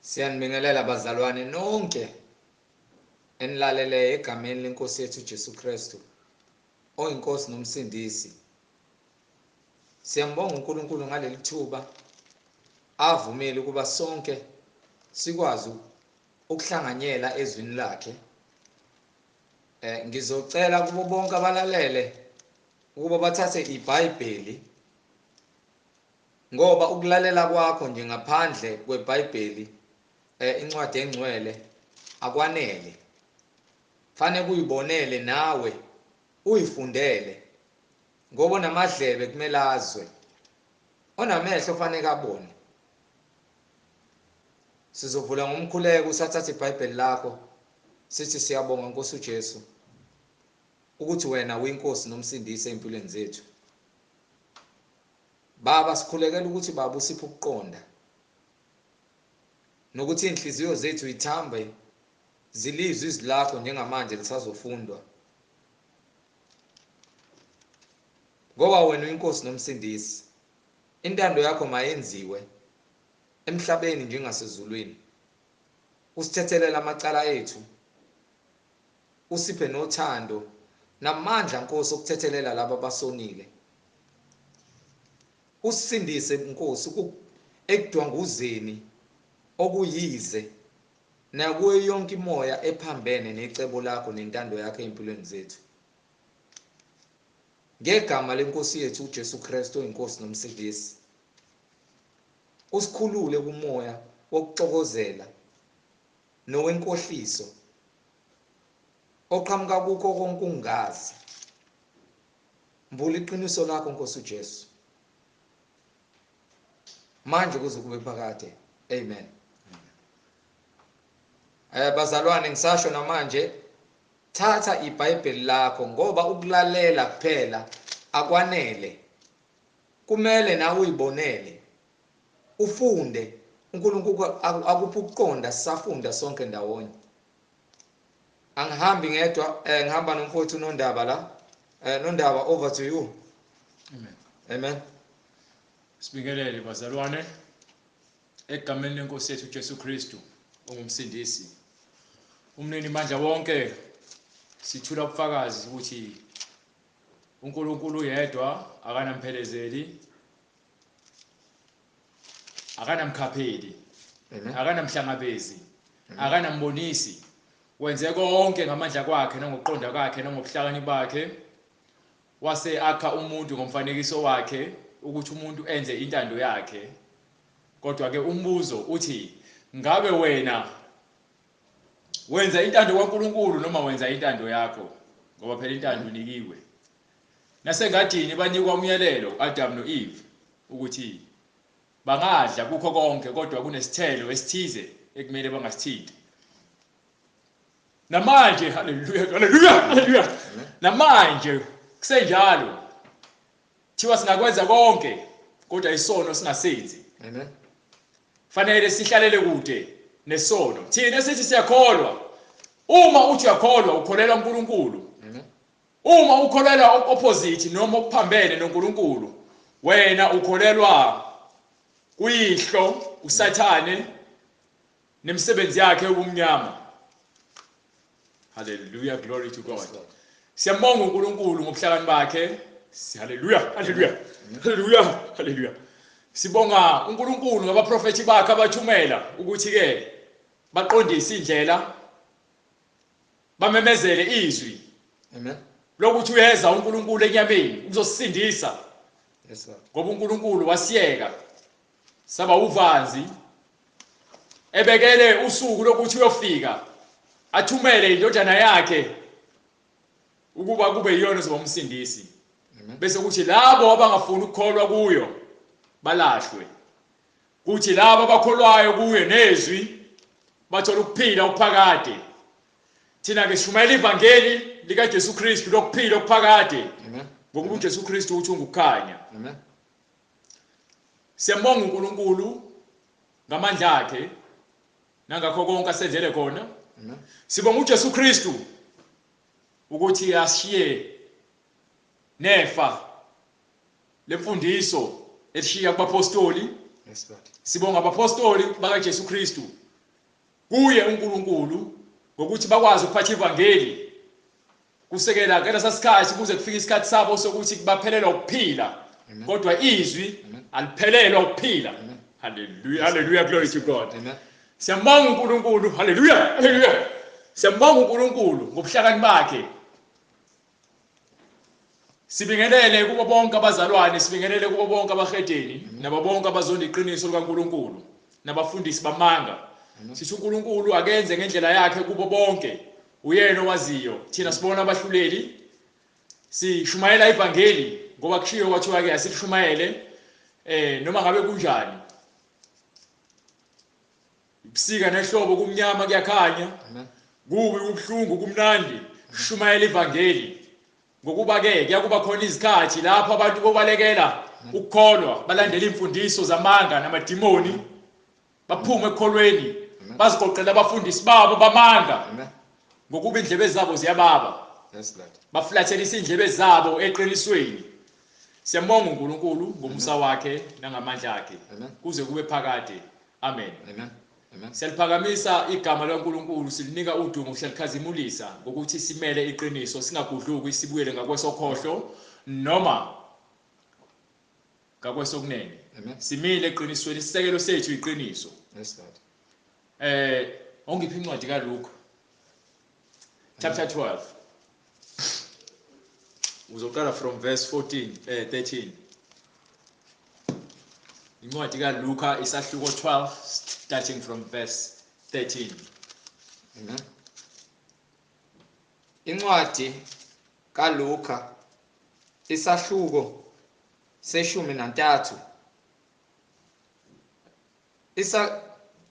Siyanibingelela bazalwane nonke enilaleleyo egameni lenkosi yethu Jesu Kristu oyinkosi nomsindisi. Siyambonga uNkulunkulu ngaleli thuba avumile ukuba sonke sikwazi ukuhlanganyela ezwini lakhe. Ngizocela kubo bonke abalalele ukuba bathathe iBhayibheli, ngoba ukulalela kwakho nje ngaphandle kweBhayibheli, incwadi engcwele, akwanele. Fanele uyibonele nawe, uyifundele, ngoba onamadlebe kumele azwe, onamehlo fanele abone. Sizovula ngomkhuleko, usathatha iBhayibheli lakho, sithi siyabonga Nkosi uJesu ukuthi wena uyinkosi nomsindisi empilweni zethu. Baba, sikhulekela ukuthi Baba usiphe ukuqonda nokuthi inhliziyo zethu ithambe zilizwe izwi lakho njengamanje lisazofundwa, ngoba wena uyinkosi nomsindisi. Intando yakho mayenziwe emhlabeni njengasezulwini. Usithethelele amacala ethu, usiphe nothando namandla Nkosi okuthethelela laba abasonile. Usisindise Nkosi ekudwanguzeni okuyize nakuyo yonke imoya ephambene necebo lakho nentando yakho empilweni zethu. Ngegama lenkosi yethu uJesu Kristu oyinkosi nomsindisi, usikhulule kumoya wokuxokozela nowenkohliso oqhamuka kukho konke ukungazi. Mbula iqiniso lakho Nkosi uJesu manje kuze kube phakade. Amen. Bazalwane, ngisasho namanje, thatha iBhayibheli lakho, ngoba ukulalela kuphela akwanele. Kumele nawe uyibonele, ufunde. uNkulunkulu akuphe ukuqonda, sisafunda sonke ndawonye. Angihambi ngedwa, ngihamba nomfowethu Nondaba la. Nondaba, over to you. Amen. Amen. Sibingelele bazalwane egameni lenkosi yethu Jesu Kristu ongumsindisi. Umnini mandla wonke, sithula ubufakazi ukuthi uNkulunkulu uyedwa, akanamphelezeli, akanamkhapheli, akanamhlangabezi, akanambonisi. Wenze konke ngamandla kwakhe nangokuqonda kwakhe nangobuhlakani bakhe, wase akha umuntu ngomfanekiso wakhe ukuthi umuntu enze intando yakhe. Kodwa ke umbuzo uthi, ngabe wena wenza intando kaNkulunkulu noma wenza intando yakho? Ngoba phela intando inikiwe. Nasengadini banikwa umyalelo Adam noEve ukuthi bangadla kukho konke, kodwa kunesithelo esithize ekumele bangasithinti. Namanje, haleluya, haleluya, haleluya. Namanje kusenjalo, thiwa singakwenza konke kodwa isono singasenzi. Amen. Fanele sihlalele kude nesono. Thina sithi siyakholwa. Uma uthi uyakholwa, ukholelwa uNkulunkulu. Amen. Uma ukholelwa opposite noma okuphambene noNkulunkulu, wena ukholelwa kuyihlo uSathane nemisebenzi yakhe yobumnyama. Hallelujah, glory to God. Siyambonga uNkulunkulu ngobuhlakani bakhe. Hallelujah, hallelujah, hallelujah, hallelujah. Sibonga uNkulunkulu ngabaprofethi bakhe abathumela ukuthi ke baqondise indlela, bamemezele izwi. Amen. Lokuthi uyeza uNkulunkulu enyameni ukuzosindisa. Yes Lord. Ngoba uNkulunkulu wasiyeka saba uvanzi, ebekele usuku lokuthi uyofika athumele indodana yakhe ukuba kube iyona ezoba umsindisi. Bese kuthi labo abangafuni ukukholwa kuyo balahlwe, kuthi labo abakholwayo kuyo nezwi bathola ukuphila okuphakade. Thina ke sishumayela ivangeli likaJesu Kristu lokuphila okuphakade. Amen. Ngokuba uJesu Kristu uthi ungukukhanya. Amen. Siyambonga uNkulunkulu ngamandla akhe nangakho konke asenzele khona. Amen. Sibonga uJesu Kristu ukuthi ashiye nefa lemfundiso elishiya kubapostoli. Yes Lord. Sibonga abapostoli bakaJesu Kristu kuye uNkulunkulu ngokuthi bakwazi ukuphatha ivangeli kusekela ngalesa sikhathi kuze kufike isikhathi sabo sokuthi baphelelwa ukuphila, kodwa izwi aliphelelwa ukuphila. Hallelujah, hallelujah, glory to God. Amen. Siyambonga uNkulunkulu, hallelujah, hallelujah. Siyambonga uNkulunkulu ngobuhlakani bakhe. Sibingelele kubo bonke abazalwane, sibingelele kubo bonke abahedeni, nabo bonke abazonda iqiniso likaNkulunkulu, nabafundisi bamanga. Sithi uNkulunkulu akenze ngendlela yakhe kubo bonke. Uyena owaziyo. Thina sibona abahluleli, sishumayela ivangeli ngoba kushiwo kwathiwa ke asilishumayele noma ngabe kunjani. Ubusika nehlobo kumnyama kuyakhanya, kubi kubuhlungu kumnandi, shumayela ivangeli. Ngokuba ke kuyakuba khona izikhathi lapho abantu bobalekela ukukholwa, balandela imfundiso zamanga namadimoni, baphume ekukholweni, bazigoqela abafundisi babo bamanga, ngokuba indlebe zabo ziyababa. Yes, Lord. Baflathelisa indlebe zabo eqinisweni. Siyambonga uNkulunkulu ngomusa wakhe nangamandla akhe kuze kube phakade. Amen. Amen. Amen. Siyaliphakamisa igama likaNkulunkulu, silinika udumo, siyalikhazimulisa ngokuthi simele iqiniso, singagudluki sibuyele ngakwesokhohlo noma ngakwesokunene. Simile eqinisweni, isisekelo sethu iqiniso. Yes, Lord. Ongiphi incwadi kaLuke chapter 12. Uzoqala from verse 14, 13. Incwadi kaLuka isahluko 12 starting from verse 13. Amen. Incwadi kaLuka isahluko 13.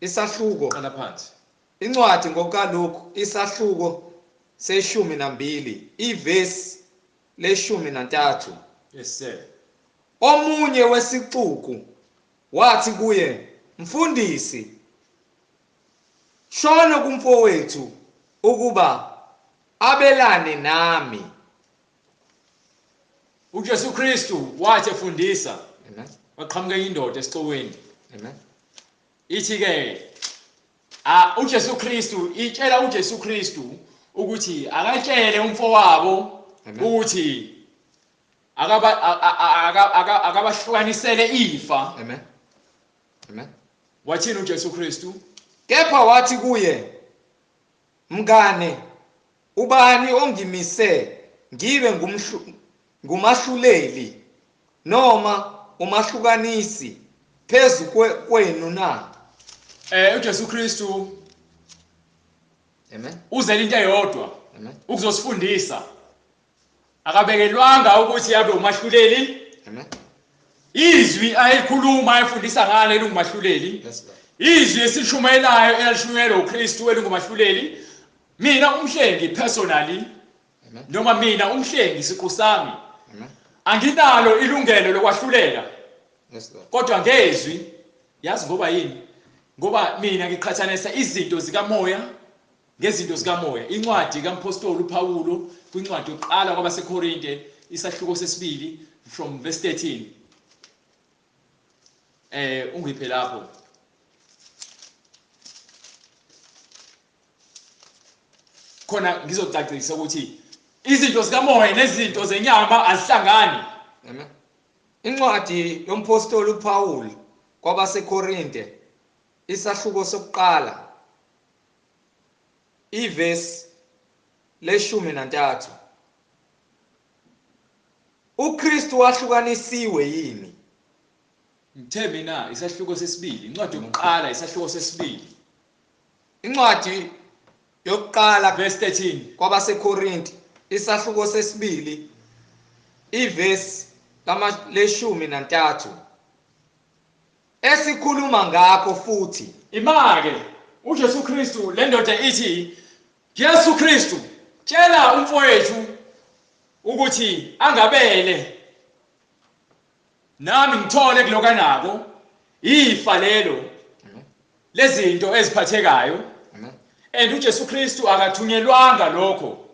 Isahluko qala phansi. Incwadi ngokukaLuka isahluko 12 ivesi le-13. Yes sir. Omunye wesixuku wathi kuye, Mfundisi, shono kumfowethu ukuba abelane nami. uJesu Kristu wathi efundisa, Amen. waqhamuka indoda esixukwini. Amen. Ithi ke uJesu Kristu itshela uJesu Kristu ukuthi akatshele umfowabo ukuthi akabahlukanisele ifa. Amen. Amen. Wathini uJesu Kristu? Kepha wathi kuye, Mngane, ubani ongimise ngibe ngumahluleli noma umahlukanisi phezu kwenu na? uJesu Kristu Amen. Uzele into eyodwa. Amen. Ukuzosifundisa. Akabekelwanga ukuthi abe umahluleli. Amen. Izwi ayikhuluma ayifundisa ngalo elingumahluleli. Yes, Lord. Izwi esishumayelayo elalishunyelwa uKristu elingumahluleli. Mina umhlengi personally, Amen. noma mina umhlengi siqu sami, Amen. anginalo ilungelo lokwahlulela. Yes, Lord. Kodwa ngezwi, yazi ngoba yini? Ngoba mina ngiqhathanisa izinto zikamoya ngezinto zikamoya. Incwadi kaMpostoli uPawulo kwincwadi yokuqala kwabaseKorinte isahluko 2 from verse 13. Ungiphe lapho. Khona ngizocacisa ukuthi izinto zikamoya nezinto zenyama azihlangani. Amen. Incwadi yompostoli uPaul kwabaseKorinte isahluko 1 ivesi le-13. uKristu wahlukanisiwe yini? Ngithe mina isahluko 2, incwadi yokuqala isahluko 2. Incwadi yokuqala verse 13 kwabaseKorinte isahluko 2 ivesi le-13. Esikhuluma ngakho futhi. Imake uJesu Kristu le ndoda ithi, Jesu Kristu tshela umfowethu ukuthi angabele nami ngithole kulokanako ifa lelo lezinto eziphathekayo. And uJesu Kristu akathunyelwanga lokho,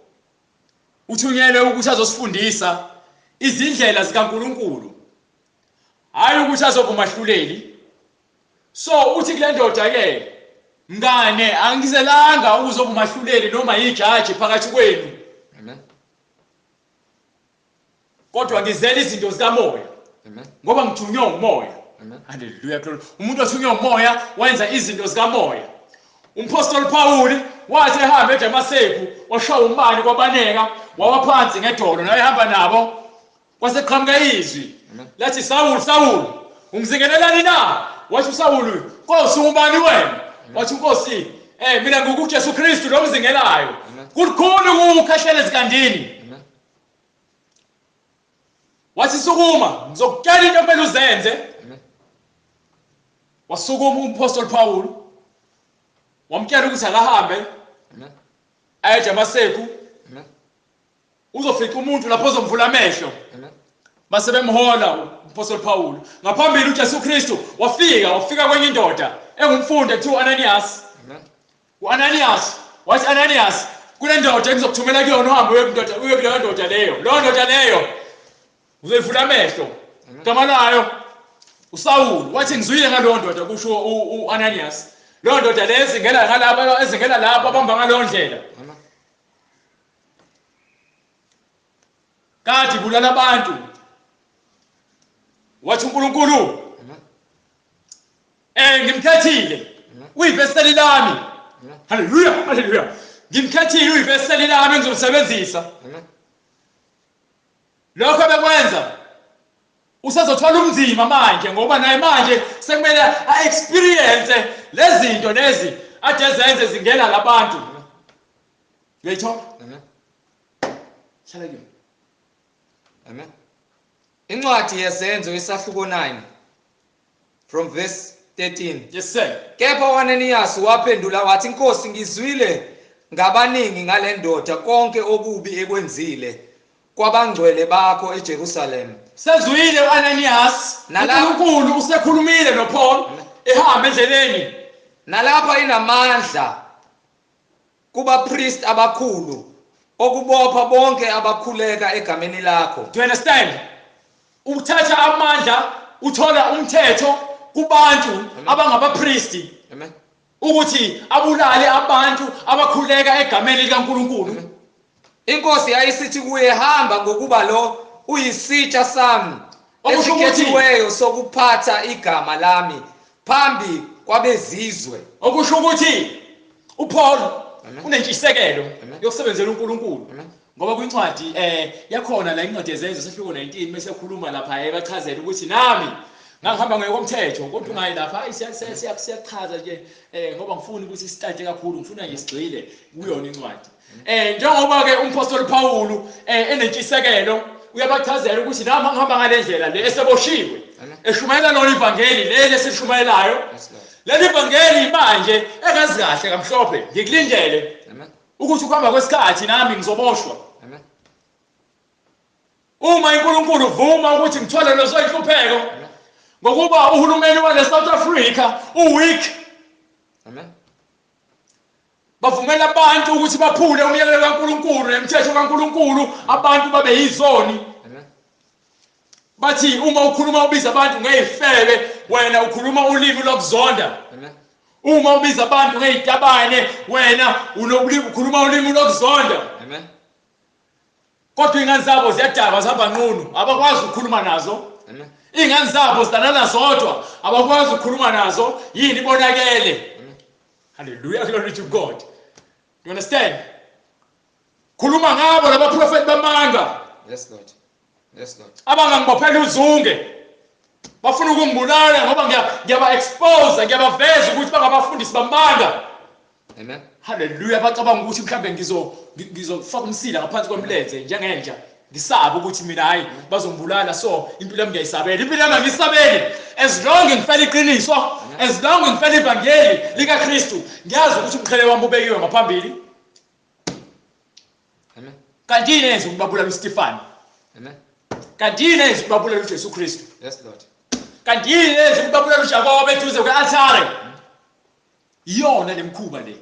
uthunyelwe ukuthi azosifundisa izindlela zikaNkulunkulu, hayi ukuthi azoba umahluleli. So uthi kule ndoda ke, Mngane, angizelanga ukuzoba umahluleli noma ijaji phakathi kwenu. Amen. Kodwa ngizela izinto zikamoya. Amen. Ngoba ngithunywe umoya. Amen. Hallelujah. Umuntu othunywe umoya wenza izinto zikamoya. Umpostoli Paul wathi ehamba eDamaseku, washaya umbani kwabaneka, wawa phansi ngedolo, naye ehamba nabo. Kwase qhamuka izwi. Lathi Saul, Saul, ungizingelelani na? Wathi uSaul, Nkosi ubani wena? Wathi Nkosi, mina nguJesu Kristu lo mzingelayo. Kulikhulu ukukhahlela ezikandini. Wathi sukuma, ngizokutshela into okumele uzenze. Wasukuma umpostoli Paul. Wamtshela ukuthi akahambe. Aye eDamaseku. Uzofica umuntu lapho ozomvula amehlo. Base bemhola umpostoli Paul. Ngaphambili uJesu Kristu wafika kwenye indoda engumfundi ekuthiwa uAnanias. uAnanias wathi, Ananias, kunendoda engizokuthumela kuyona, uhambe uye kuleyo ndoda leyo. Leyo ndoda leyo uzoyivula amehlo. Igama layo uSawulu. Wathi ngizwile ngaleyo ndoda, kusho uAnanias. Leyo ndoda leyo ezingela ngalabo, ezingela lapho abamba ngaleyo ndlela. Kade ibulala abantu. Wathi uNkulunkulu, ngimkhethile, uyiveseli lami. Hallelujah, hallelujah. Ngimkhethile, uyiveseli lami engizomsebenzisa. Lokho bekwenza usazothola umzima manje, ngoba naye manje sekumele a-experience lezi zinto lezi ade zenze zingena labantu. Uyayithola? Amen. Hlala kuyona. Amen. Incwadi yeZenzo isahluko 9 from verse 13. Yes sir. Kepha uAnanias waphendula wathi, Nkosi, ngizwile ngabaningi ngale ndoda konke okubi ekwenzile kwabangcwele bakho eJerusalem. Sezwile uAnanias, uNkulunkulu usekhulumile noPaul ehamba endleleni. Nalapha inamandla kubapriest abakhulu okubopha bonke abakhuleka egameni lakho. Do you understand? Uthatha amandla, uthola umthetho kubantu abangabapristi. Amen. Ukuthi abulale abantu abakhuleka egameni likaNkulunkulu. Inkosi yayisithi kuye, hamba, ngokuba lo uyisitsha sami esikhethiweyo sokuphatha igama lami phambi kwabezizwe. Okusho ukuthi uPaul unentshisekelo yokusebenzela uNkulunkulu. Ngoba kwincwadi yakhona la incwadi yeZenzo sehluko 19 bese ekhuluma lapha ebachazela ukuthi nami ngangihamba ngokomthetho, kodwa ungayi lapha siyachaza nje ngoba ngifuna ukuthi sitante kakhulu, ngifuna nje sigxile kuyona incwadi. Njengoba ke umpostoli Paul enentshisekelo uyabachazela ukuthi nami ngihamba ngale ndlela le eseboshiwe, eshumayela lona ivangeli leli esishumayelayo. Leli ivangeli manje engazi kahle kamhlophe, ngikulindele ukuthi ukuhamba kwesikhathi nami ngizoboshwa. Uma uNkulunkulu uvuma ukuthi ngithole lezo inhlupheko, ngokuba uhulumeni wale South Africa uweak. Amen. Bavumela abantu ukuthi baphule umyalelo kaNkulunkulu nemithetho kaNkulunkulu, abantu babe yizoni. Amen. Bathi uma ukhuluma ubiza abantu ngezifebe, wena ukhuluma ulimi lokuzonda. Amen. Uma ubiza abantu ngezitabane, wena ukhuluma ulimi lokuzonda. Amen. Kodwa ingane zabo ziyadakwa, zihamba nqunu, abakwazi ukukhuluma nazo. Amen. Ingane zabo zidanana zodwa, abakwazi ukukhuluma nazo. Yini ibonakele? Hallelujah, glory to God. Do you understand? Khuluma ngabo labaprofeti bamanga. Yes Lord. Yes Lord. Abangangibophela uzunge. Bafuna ukungibulala ngoba ngiyaba expose, ngiyabaveza ukuthi bangabafundisi bamanga. Amen. Hallelujah, bacabanga ukuthi mhlambe ngizofaka umsila ngaphansi kwemlenze njengenja. Ngisaba ukuthi mina hayi bazongibulala, so impilo yami ngiyayisabela. Impilo yami angiyisabeli. As long ngifela iqiniso, as long ngifela ivangeli likaKristu, ngiyazi ukuthi umqhele wami ubekiwe ngaphambili. Amen. Kanti yini eyenza ukuthi babulale uStefan? Amen. Kanti yini eyenza ukuthi babulale uJesu Kristu? Yes Lord. Kanti yini eyenza ukuthi babulale uJakobe eduze kwe-altare? Iyona lemkhuba le.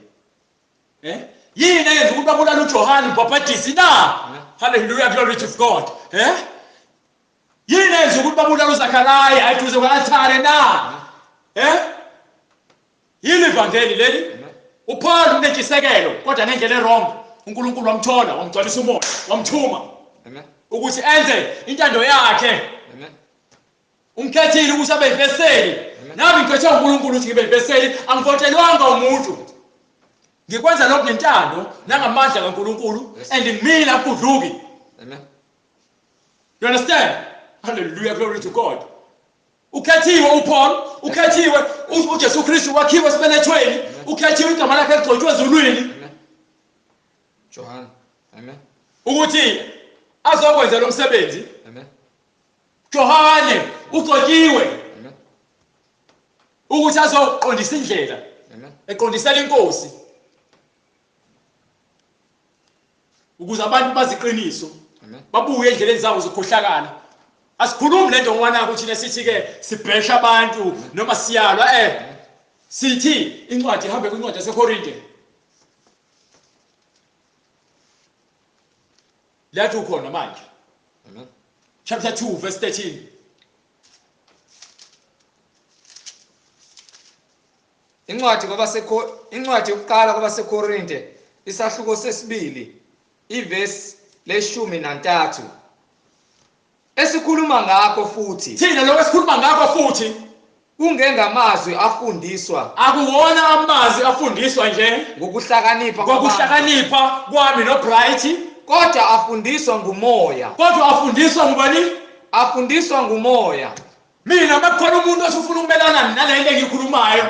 Yini eyenza ukuthi babulale uJohane umbhaphatisi na? Hallelujah, glory to God. Yini eyenza ukuthi babulale uZakhariya eduze kwe-altare na? Yini ivangeli leli? uPaul unentshisekelo kodwa ngendlela e-wrong. uNkulunkulu wamthola, wamgcwalisa umoya, wamthuma. Amen. Ukuthi enze intando yakhe. Amen. Umkhethile ukuthi abe yiveseli. Nami ngikhethe uNkulunkulu ukuthi ngibe yiveseli, angivotelwanga umuntu. Ngikwenza lokhu ngentando nangamandla kaNkulunkulu, and ngimile akudluki. Amen. You understand? Hallelujah, glory to God. Ukhethiwe uPaul, ukhethiwe uJesu Kristu, wakhiwe esibelethweni, ukhethiwe igama lakhe ligcotshwe ezulwini. Amen. Johann. Amen. Ukuthi azokwenza lo msebenzi. Amen. Johane ugcotshiwe. Amen. Ukuthi azoqondisa indlela. Amen. Eqondisela inkosi. Ukuze abantu baziqiniso. Amen. Babuye endleleni zabo zokukhohlakala. Asikhulumi lento ngwana ukuthi nesithi ke sibhesha abantu noma siyalwa sithi incwadi ihambe kwincwadi yaseKorinte. Lathi ukhona manje. Amen. Chapter 2 verse 13. Incwadi incwadi yokuqala kwabaseKorinte isahluko sesibili ivesi le-13. Esikhuluma ngakho futhi. Thina lokho esikhuluma ngakho futhi kungengamazwi afundiswa. Akuwona amazwi afundiswa nje ngokuhlakanipha ngokuhlakanipha kwami noBright, kodwa afundiswa ngumoya. Kodwa afundiswa ngubani? Afundiswa ngumoya. Mina makukhona umuntu osufuna ukumelana nalento engiyikhulumayo,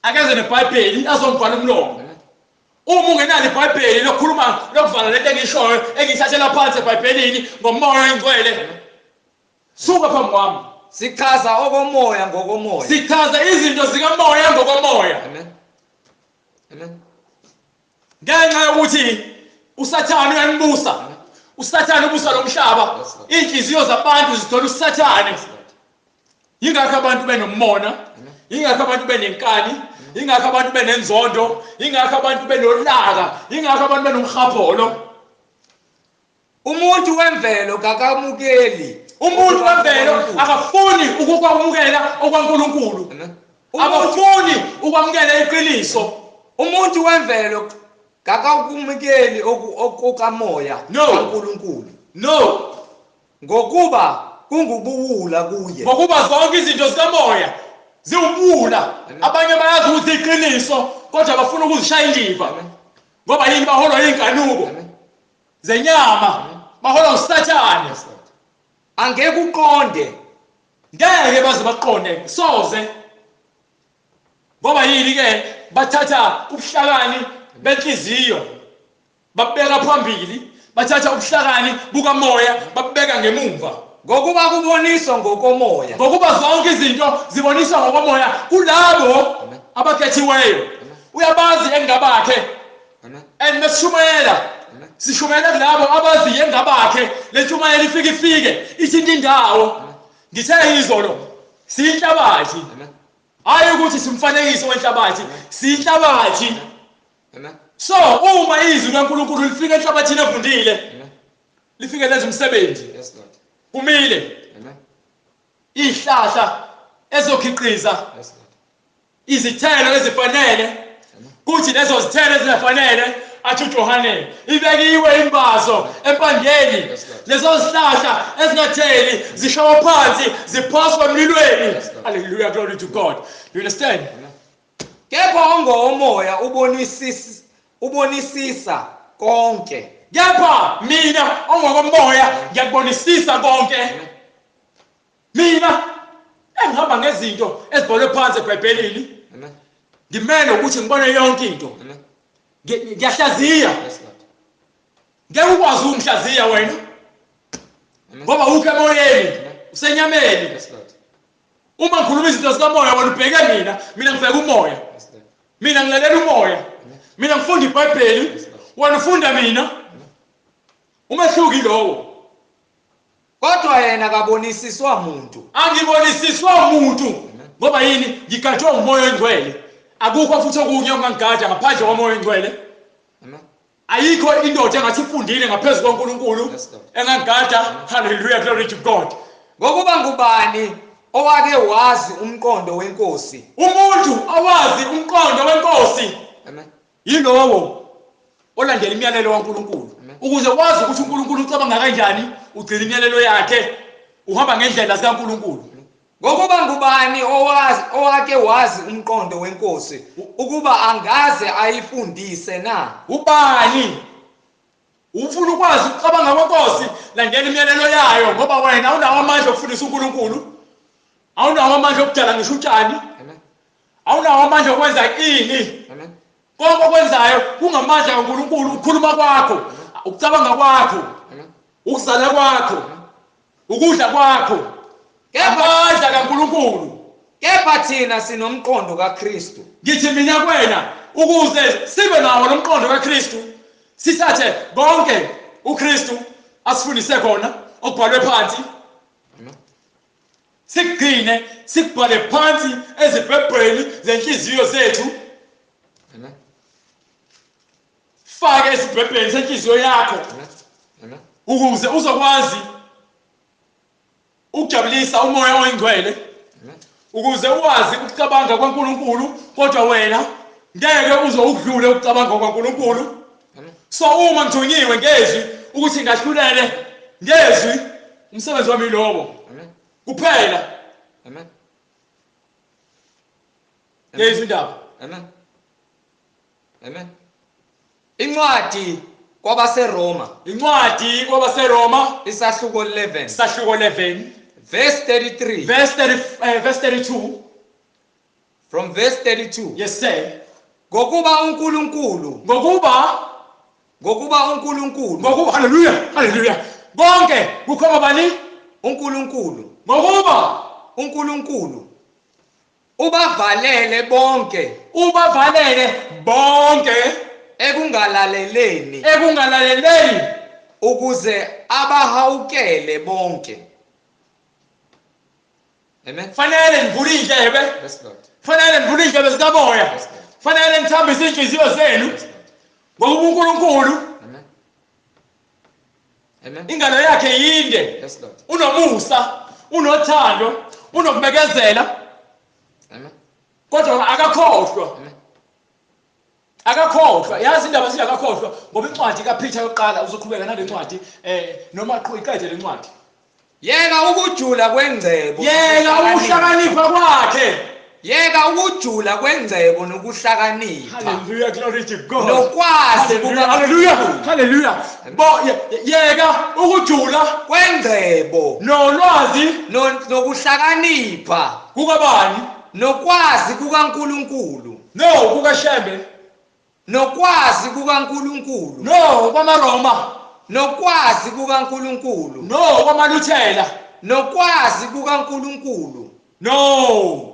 akeze neBhayibheli azongibhala umlomo. Uma ungenalo iBhayibheli lokukhuluma lokuvala lento engishoyo engiyithathela phansi eBhayibhelini ngomoya oyingcwele, suka phambi kwami. Sichaza okomoya ngokomoya. Sichaza izinto zikamoya ngokomoya. Amen. Amen. Ngenxa yokuthi uSathane uyanibusa. uSathane ubusa lo mhlaba. Inhliziyo zabantu zithola uSathane. Yingakho abantu benomona, yingakho abantu benenkani, yingakho abantu benenzondo, yingakho abantu benolaka, yingakho abantu benomhapolo. Umuntu wemvelo kakamukeli. Umuntu wemvelo akafuni ukukwamukela okwaNkulunkulu. Abafuni ukwamukela iqiniso. Umuntu wemvelo kakakumukeli okukamoya kaNkulunkulu. No. Ngokuba kungubuwula kuye. Ngokuba zonke izinto zikamoya ziwubuwula. Abanye bayazi ukuthi iqiniso kodwa bafuna ukuzishaya indiva. Ngoba yini? Baholwa inkanuko zenyama, baholwa uSathane. Angeke uqonde. Ngeke baze baqonde, soze. Ngoba yini ke? Bathatha ubuhlakani benhliziyo babeka phambili, bathatha ubuhlakani bukamoya babeka ngemumva. Ngokuba kuboniswa ngokomoya. Ngokuba zonke izinto ziboniswa ngokomoya kulabo abakhethiweyo. Uyabazi engabakhe. And mesishumayela, sishumayela kulabo abazi engabakhe. Le ntshumayelo ifike ithinta indawo. Ngithe izolo siyinhlabathi. Hayi ukuthi simfanekiso wenhlabathi, siyinhlabathi. So uma izwi kaNkulunkulu lifika enhlabathini evundile, lifike lenze umsebenzi. Kumile. Izihlahla ezokhiqiza izithelo ezifanele, kuthi lezo zithelo ezingafanele athi uJohane ibekiwe imbazo empandeni. Lezo zihlahla ezingatheli zishawa phansi, ziphoswa emlilweni. Hallelujah, glory to God. You understand? Kepha ongowomoya ubonisisa konke. Kepha mina ongokomoya ngiyakubonisisa konke. Mina engihamba ngezinto ezibhalwe phansi eBhayibhelini, ngimele ukuthi ngibone yonke into. Ngiyahlaziya. Ngeke ukwazi ukungihlaziya wena, ngoba ukho emoyeni, usenyameni. Uma ngikhuluma izinto zikamoya wena ubheke mina, mina ngibheka umoya. Mina ngilalela umoya. Mina ngifunda iBhayibheli, wena ufunda mina. Umehluki lowo. Kodwa yena akabonisiswa muntu. Angibonisiswa muntu. Ngoba yini? Ngigadwe umoya oyingcwele. Akukho futhi okunye okungangigada ngaphandle komoya oyingcwele. Ayikho indoda engathi ifundile ngaphezu kwaNkulunkulu engangigada. Hallelujah, glory to God. Ngokuba ngubani owake wazi umqondo wenkosi? Umuntu awazi umqondo wenkosi. Yilowo olandela imiyalelo kaNkulunkulu. Ukuze wazi ukuthi uNkulunkulu ucabanga kanjani, ugcina imiyalelo yakhe, uhamba ngendlela zikaNkulunkulu. Ngokuba ngubani owake wazi umqondo wenkosi ukuba angaze ayifundise na? Ubani? Ufuna ukwazi ukucabanga kwenkosi, landela imiyalelo yayo, ngoba wena awunawo amandla okufundisa uNkulunkulu, awunawo amandla okudala ngisho utshani, awunawo amandla okwenza ini. Konke okwenzayo kungamandla kaNkulunkulu, ukukhuluma kwakho, ukucabanga kwakho, ukuzala kwakho, ukudla kwakho, amandla kaNkulunkulu. Kepha thina sinomqondo kaKristu. Ngithi mina kuwena, ukuze sibe nawo lo mqondo kaKristu, sithathe konke uKristu asifundise khona okubhalwe phansi, sikugcine, sikubhale phansi ezibhebheni zenhliziyo zethu. Fake esibhebheni senhliziyo yakho ukuze uzokwazi ukujabulisa umoya oyingcwele, ukuze uwazi ukucabanga kwaNkulunkulu, kodwa wena ngeke uze ukudlule ukucabanga kwaNkulunkulu. So uma ngithunyiwe ngezwi ukuthi ngahlulele ngezwi, umsebenzi wami lowo kuphela. Amen. Ngezwi indaba. Amen. Amen. Incwadi kwabaseRoma. Incwadi kwabaseRoma isahluko 11. Isahluko 11. Verse 33. Verse 30, verse 32. From verse 32. Yes sir. Ngokuba uNkulunkulu. Ngokuba uNkulunkulu. Ngokuba, haleluya, haleluya. Konke kukhomba bani? uNkulunkulu. Ngokuba uNkulunkulu ubavalele bonke. Ubavalele bonke ekungalaleleni. Ekungalaleleni ukuze abahawukele bonke. Amen. Fanele nivule indlebe. Yes Lord. Fanele nivule indlebe zikamoya. Fanele nithambise inhliziyo zenu. Ngokuba uNkulunkulu, amen, amen, ingalo yakhe yinde. Yes Lord. Unomusa, unothando, unokubekezela. Amen. Kodwa akakhohlwa. Amen. Akakhohlwa. Yazi indaba singakakhohlwa ngoba incwadi kaPeter yokuqala uzoqhubeka nale ncwadi noma iqede le ncwadi. Yeka ukujula kwengcebo. Yeka ukuhlakanipha kwakhe. Yeka ukujula kwengcebo nokuhlakanipha. Hallelujah, glory to God. Nokwazi hallelujah, hallelujah. Bo yeka ukujula kwengcebo nolwazi nokuhlakanipha kukabani? Nokwazi kukaNkulunkulu. No, kukaShembe. Nokwazi kukaNkulunkulu. No, kwamaRoma. Nokwazi kukaNkulunkulu. No, kwamaLuthela. Nokwazi kukaNkulunkulu. No,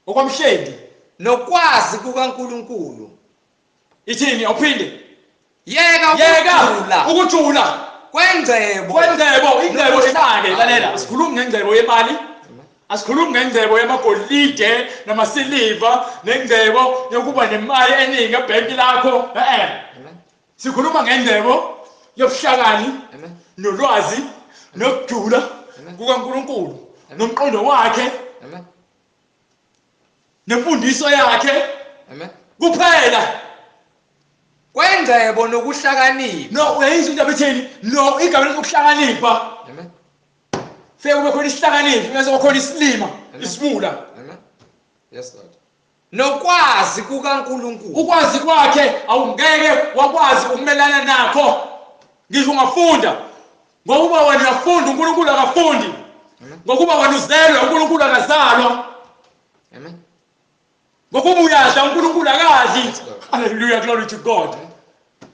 okwamshendi. Nokwazi kukaNkulunkulu. Ithini awuphinde? Yeka ukujula. Ukujula kwengcebo. Kwengcebo, ingcebo imali, lalela, asikhulumi ngengcebo yemali. Asikhulumi ngengcebo yamagolide namasiliva nengcebo yokuba nemali eningi ebhenki lakho. Sikhuluma ngengcebo yobuhlakani nolwazi nokujula kukaNkulunkulu nomqondo wakhe nemfundiso yakhe. Kuphela. Kwengcebo nokuhlakanipha. No, uyayizwa indaba etheni? No, igama lokuhlakanipha. Amen. Fike kube khona isihlakaniphi bese kukhona isilima, isiwula. Amen. Yes Lord. Nokwazi kukaNkulunkulu. Ukwazi kwakhe awungeke wakwazi ukumelana nakho. Ngisho ungafunda. Ngokuba wena uyafunda, uNkulunkulu akafundi. Ngokuba wena uzelwe, uNkulunkulu akazalwa. Amen. Ngokuba uyadla, uNkulunkulu akadli. Hallelujah, glory to God.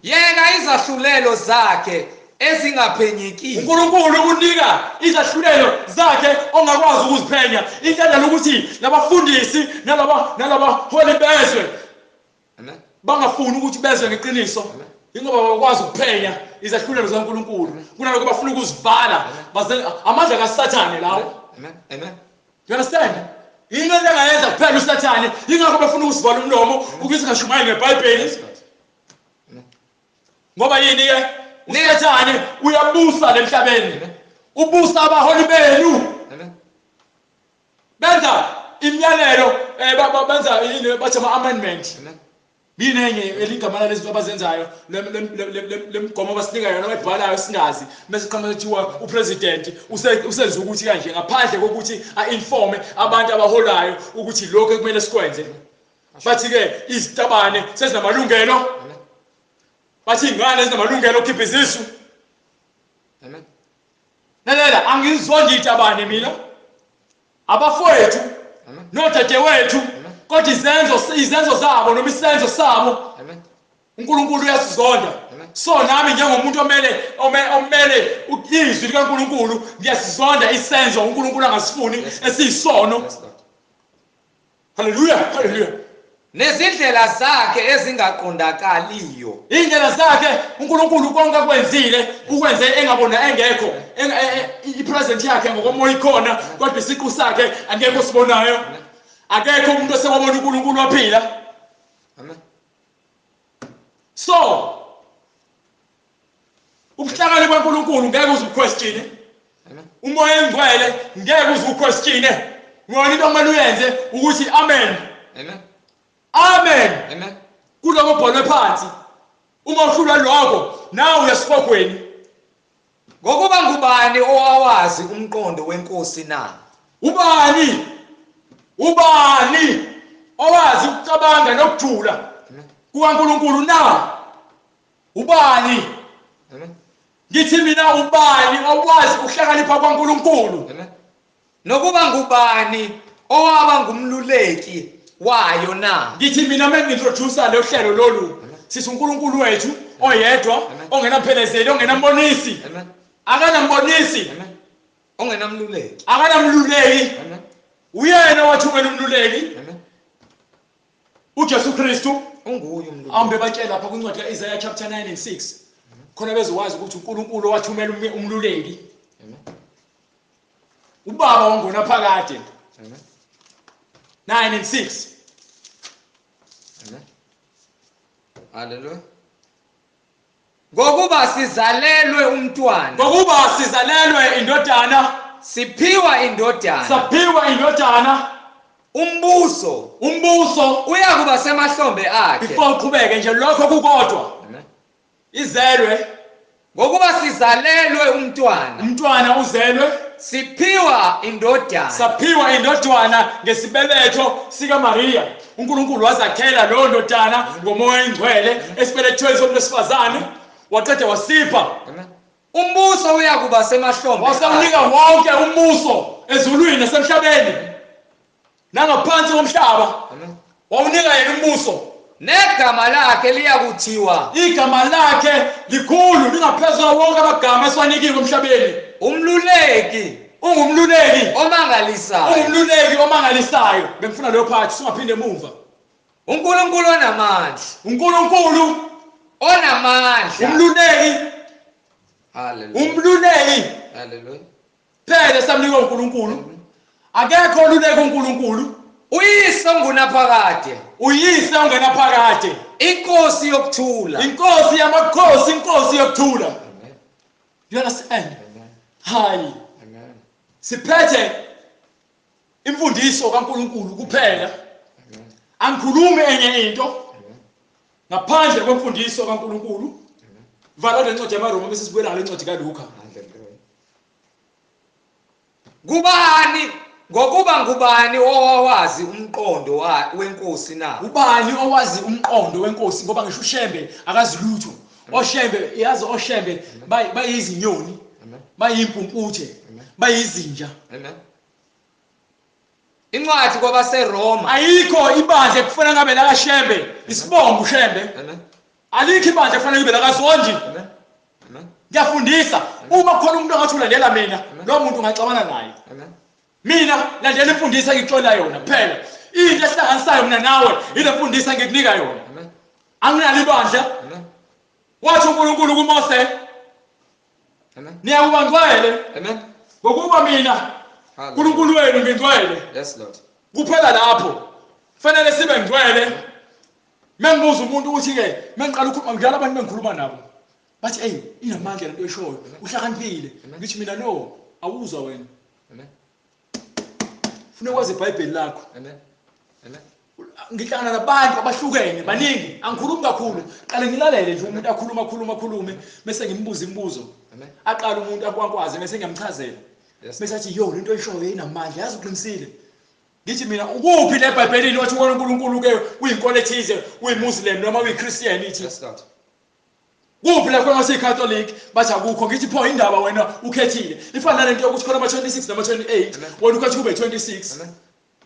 Yeka izahlulelo zakhe ezingaphenyekile. uNkulunkulu unika izahlulelo zakhe ongakwazi ukuziphenya. Intandalo ukuthi labafundisi nalaba holi bezwe. Amen. Bangafuni ukuthi bezwe ngeqiniso. Ingoba bakwazi ukuphenya izahlulelo zikaNkulunkulu. Kunalokho bafuna ukuzivala. Amandla kaSathane lawo. Amen. Amen. You understand? Into engayenza kuphela uSathane, ingakho bafuna ukusivala umlomo ukuze singashumayeli ngeBhayibheli. Ngoba yini ke? uSathane uyabusa lemhlabeni. Ubusa abaholi benu. Benza imiyalelo, benza yini bathi ama amendment. Yinenye eligama lalezinto abazenzayo lemgomo abasinika yona abayibhalayo singazi, bese qhamuka kuthiwa upresident usenza ukuthi kanje ngaphandle kokuthi a-informe abantu abaholayo ukuthi lokho ekumele sikwenze. Bathi-ke izitabane sezinamalungelo, bathi iy'ngane zinamalungelo okukhipha izisu. Lalela, angizondi itabane mina, abafowethu nodadewethu, kodwa izenzo zabo noma isenzo sabo uNkulunkulu uyasizonda. So nami njengomuntu omele izwi likaNkulunkulu ngiyasizonda isenzo uNkulunkulu angasifuni esiyisono. Haleluya, haleluya. Nezindlela zakhe ezingaqondakaliyo. Indlela zakhe uNkulunkulu konke akwenzile ukwenze engabona engekho, ipresent yakhe ngokomoya ikhona, kodwa isiqu sakhe angekho sibonayo. Akekho umuntu osewabona uNkulunkulu waphila. Amen. So ubuhlakani bukaNkulunkulu ngeke uze uquestione. Umoya engcwele ngeke uze uquestione. Wona into okumele uyenze ukuthi amen. Amen. Amen. Amen. Kuloko bhalwe phansi. Uma uhlulwa lokho nawe uyasihogweni. Ngokuba ngubani owawazi umqondo wenkosi na? Ubani? Ubani owazi ukucabanga nokujula kukaNkulunkulu na? Ubani? Amen. Ngithi mina ubani owazi ukuhlakanipha kwaNkulunkulu? Amen. Nokuba ngubani owaba ngumluleki wayo na? Ngithi mina mengintroduce lo hlelo lolu, sithi uNkulunkulu wethu oyedwa ongenaphelezeli, ongenambonisi. Amen. Akanambonisi. Amen. Ongenamluleki. Akanamluleki. Amen. Uyena owathumela umluleki. Amen. uJesu Kristu unguye umluleki. Awumbe batshela lapha kwincwadi kaIsaiah chapter 9 and 6. Khona bezokwazi ukuthi uNkulunkulu owathumela umluleki. Amen. Ubaba wangona phakade. Amen. 9 and 6. Amen. Hallelujah. Ngokuba sizalelwe umntwana. Ngokuba sizalelwe indodana. Siphiwa indodana. Saphiwa indodana. Umbuso. Umbuso uyakuba semahlombe akhe. Before uqhubeke nje lokho kukodwa. Amen. Izelwe. Ngokuba sizalelwe umntwana. Umntwana uzelwe. Siphiwa indodana. Saphiwa indodana ngesibeletho sika Maria. uNkulunkulu wazakhela leyo ndodana ngomoya oyingcwele esibelethweni somuntu wesifazane, waqeda wasipha. Amen. Umbuso uyakuba semahlombe. Wasawunika wonke umbuso ezulwini nasemhlabeni nangaphansi komhlaba. Amen. Wawunika yena umbuso. Negama lakhe liyakuthiwa. Igama lakhe likhulu lingaphezulu wonke amagama esiwanikiwe emhlabeni. Umluleki. Ungumluleki omangalisayo. Ungumluleki omangalisayo. Bengifuna leyo part singaphinde emuva. uNkulunkulu onamandla. uNkulunkulu onamandla. Umluleki. Hallelujah. Umluleki. Hallelujah. Phela samnika uNkulunkulu. Akekho oluleka uNkulunkulu. Uyise ongunaphakade. Uyise ongenaphakade. Inkosi yokuthula. Inkosi yamakhosi, inkosi yokuthula. Amen. You understand? Amen. Hayi. Amen. Siphethe imfundiso kaNkulunkulu kuphela. Amen. Angikhulumi enye into Amen. ngaphandle kwemfundiso kaNkulunkulu. Vala le ncwadi yamaRoma bese sibuyela ngale ncwadi kaLuka. Hallelujah. Kubani ngokuba ngubani owawazi umqondo wenkosi na? Ubani owazi umqondo wenkosi? Ngoba ngisho uShembe akazi lutho. Oshembe, yazi oShembe bayizinyoni, bayimpumputhe, bayizinja. Amen. Incwadi kwabaseRoma. Ayikho ibandla ekufanele ngabe la kaShembe, isibongo uShembe. Amen. Alikho ibandla ekufanele kube la kaZondi. Amen. Amen. Ngiyafundisa, uma kukhona umuntu ongathi ulandela mina, lo muntu ungaxabana naye. Amen. Mina landela imfundiso engikuxolela yona kuphela. Into esihlanganisayo mina nawe ile mfundiso engikunika yona. Amen. Anginalo ibandla. Amen. Wathi uNkulunkulu kuMose, Amen. niyakuba ngcwele. Amen. Ngokuba mina uNkulunkulu wenu ngingcwele. Yes Lord. Kuphela lapho fanele sibe ngcwele. Mengibuza umuntu ukuthi ke mengiqala ukukhuluma njalo abantu bengikhuluma nabo bathi hey inamandla lento eshoyo, uhlakaniphile. Ngithi mina no, awuzwa wena. Amen. Ufuna ukwazi iBhayibheli lakho. Amen. Amen. Ngihlangana nabantu abahlukene baningi, angikhulumi kakhulu, qale ngilalele nje umuntu akhuluma akhuluma akhulume bese ngimbuza imibuzo. Aqala umuntu akwazi bese ngiyamchazela. Bese athi yo lento oyishoyo inamandla, yazi uqinisile. Ngithi mina ukuphi le eBhayibhelini wathi uNkulunkulu ke uyinkolo ethize, uyiMuslim noma uyiChristian ithi. Kuphi la khona siyiCatholic bathi akukho. Ngithi pho indaba wena ukhethile. Ifana nalento yokuthi khona ama-26 nama-28, wena ukhetha kube 26.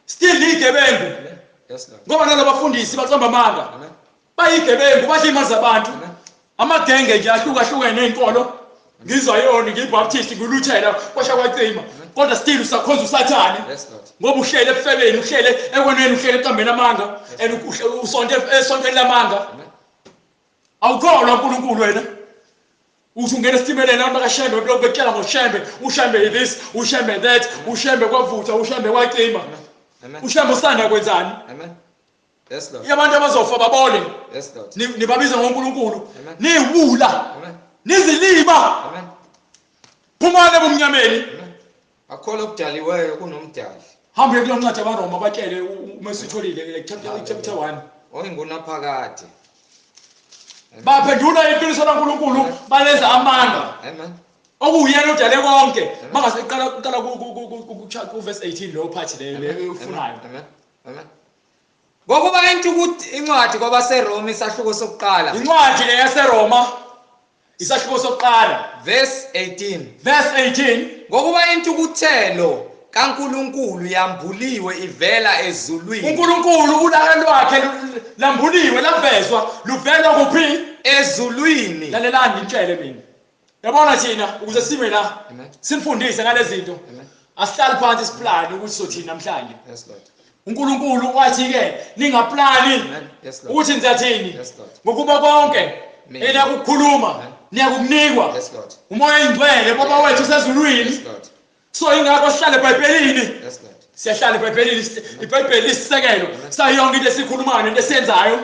Still igebengu. Ngoba nalabafundisi baqamba amanga. Bayigebengu, badla imali zabantu. Amagenge nje ahlukahlukene nezinkolo. Ngizwa yona ngiyiBaptist, ngiluthela kwasha kwacima. Kodwa still usakhonza uSathane. Ngoba uhlele ebufebeni, uhlele ekoneni, uhlele eqambeni amanga, and usonte esontweni lamanga. Awukholwa uNkulunkulu wena. Uthi ungena esitimeleni abantu bakaShembe belokhu bekutshela ngoShembe, uShembe this, uShembe that, uShembe kwavutha, uShembe kwacima. uShembe usanda kwenzani? Yes Lord. Abantu abazofa babole. Yes Lord. Nibabiza ngoNkulunkulu. Niwula. Nizilima. Phumani ebumnyameni. Akukho okudaliweyo kunomdali. Hambe kulo ncwadi abaRoma batshele uma sitholile chapter 1. Oyingunaphakade. Baphendula iqiniso laNkulunkulu balenza amanga. Amen. Okuyena odale konke. Mangase qala ku verse 18 lo part leyo ufunayo. Amen. Amen. Ngokuba incwadi kwabaseRoma isahluko sokuqala. Incwadi le yaseRoma isahluko sokuqala verse 18. Verse 18. Ngokuba intukuthelo kaNkulunkulu yambuliwe ivela ezulwini. uNkulunkulu ulaka lwakhe lambuliwe lavezwa luvela kuphi? Ezulwini. Lalelani ngitshele mina. Yabona thina ukuze sime la simfundise ngalezi zinto. Asihlali phansi siplani ukuthi sothini namhlanje. Yes Lord. uNkulunkulu wathi ke ningaplani ukuthi nizathini. Ngokuba konke eniyakukhuluma niyakukunikwa. Umoya oyingcwele Baba wethu usezulwini. So ingakho sihlale eBhayibhelini. Siyahlala eBhayibhelini, iBhayibheli isisekelo sayo yonke into esikhulumayo nento esiyenzayo.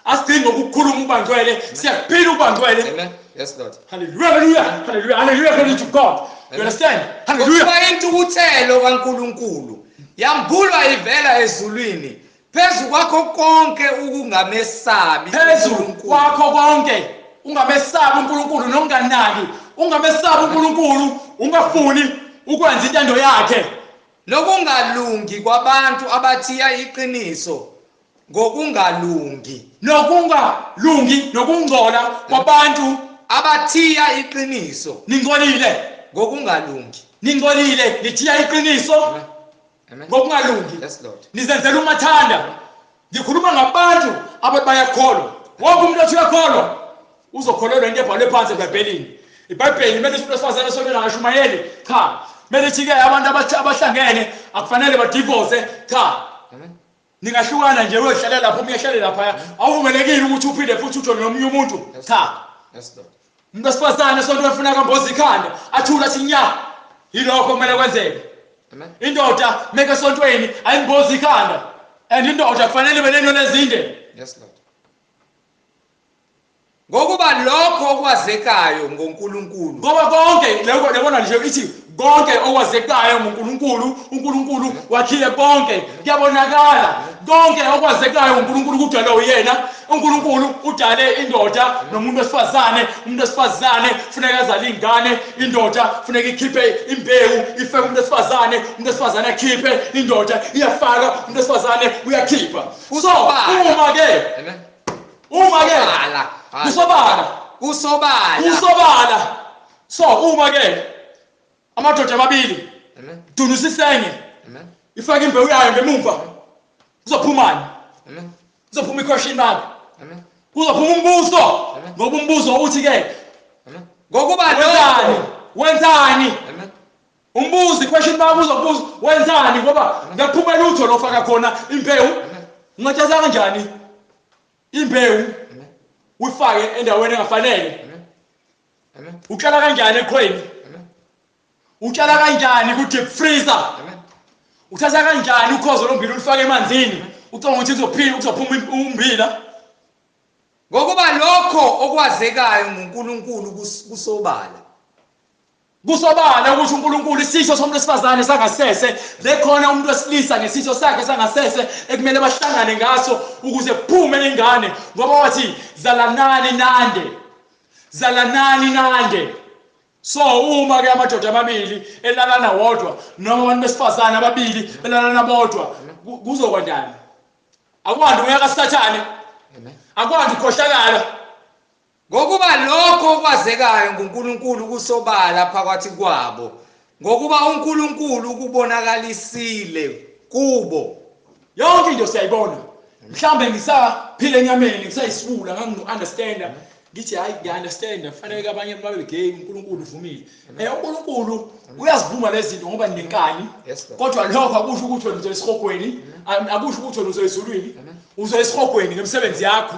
Asidingi ukukhuluma ukuba ngcwele, siyaphila ukuba ngcwele. Amen. Yes Lord. Hallelujah, hallelujah, hallelujah, hallelujah, glory to God. You understand? Hallelujah. Ngokuba intukuthelo kaNkulunkulu yambulwa ivela ezulwini phezu kwakho konke ukungamesabi. Phezu kwakho konke ungamesabi uNkulunkulu nokunganaki, ungamesabi uNkulunkulu, ungafuni ukwenza intando yakhe. Nokungalungi kwabantu abathiya iqiniso ngokungalungi. Nokungalungi nokungcola kwabantu abathiya iqiniso. Ningcolile ngokungalungi. Ningcolile nithiya iqiniso ngokungalungi. Yes Lord. Nizenzela umathanda. Ngikhuluma ngabantu ababayakholwa. Wonke umuntu othi uyakholwa uzokholelwa into ebhalwe phansi eBhayibhelini. iBhayibheli kumele umuntu wesifazane esontweni angashumayeli. Cha. Kumele ithi ke abantu abahlangene akufanele badivorce. Cha. Ningahlukana nje uyohlala lapho uyahlala lapha. Awuvumelekile ukuthi uphinde futhi ujole nomunye umuntu. Cha. Yes Lord. Umuntu wesifazane esontweni ufuna kamboza ikhanda, athula athi nya. Yilokho kumele kwenzeke. Indoda meke esontweni ayimbozi ikhanda. And indoda kufanele ibe nenwele ezinde. Yes Lord. Ngokuba lokho okwazekayo ngoNkulunkulu. Ngoba konke lokho yabona nje ithi konke okwazekayo ngoNkulunkulu, uNkulunkulu wakhile konke, kuyabonakala. Konke okwazekayo ngoNkulunkulu kudalwe uyena. uNkulunkulu udale indoda nomuntu wesifazane. Umuntu wesifazane kufuneka azale ingane, indoda kufuneka ikhiphe imbewu ifake umuntu wesifazane, umuntu wesifazane akhiphe, indoda iyafaka, umuntu wesifazane uyakhipha. So uma ke kusobala kusobala kusobala. So uma ke amadoda amabili dunusa isenye ifake imbewu yayo ngemuva, kuzophumani? Kuzophuma i-question mark. Kuzophuma umbuzo. Ngoba umbuzo uthi ke ngokuba wenzani? Wenzani? Umbuzo i-question mark uzobuza wenzani, ngoba ngaphuma lutho lofaka khona imbewu. Ungatshaza kanjani imbewu uyifake endaweni engafanele? Utshala kanjani eqhweni? Utshala kanjani ku-deep freezer? Uthatha kanjani ukhozo lombila ulufake emanzini ucabanga ukuthi kuzophila kuzophuma umbila? Ngokuba lokho okwazekayo ngoNkulunkulu kusobala. Kusobala ukuthi uNkulunkulu isitho somuntu wesifazane sangasese, lekhona umuntu wesilisa ngesitho sakhe sangasese ekumele bahlangane ngaso ukuze kuphume ingane, ngoba wathi zalanani nande, zalanani nande. So uma ke amadoda amabili elalana wodwa noma abantu besifazane ababili belalana bodwa, kuzokwandani? Akwandi umoya kaSathane, akwandi ukukhohlakala. Ngokuba lokho okwazekayo nguNkulunkulu kusobala phakathi kwabo, ngokuba uNkulunkulu ukubonakalisile kubo. Yonke into siyayibona. Mhlambe ngisaphila enyameni, ngisayisibula, ngangino-understanda, ngithi hayi ngiya-understanda, kufanele abanye babe gay, uNkulunkulu uvumile. uNkulunkulu uyazivuma lezi zinto ngoba ninenkani. Kodwa lokho akusho ukuthi wena uzoya esihogweni, akusho ukuthi wena uzoya ezulwini, uzoya esihogweni ngemisebenzi yakho.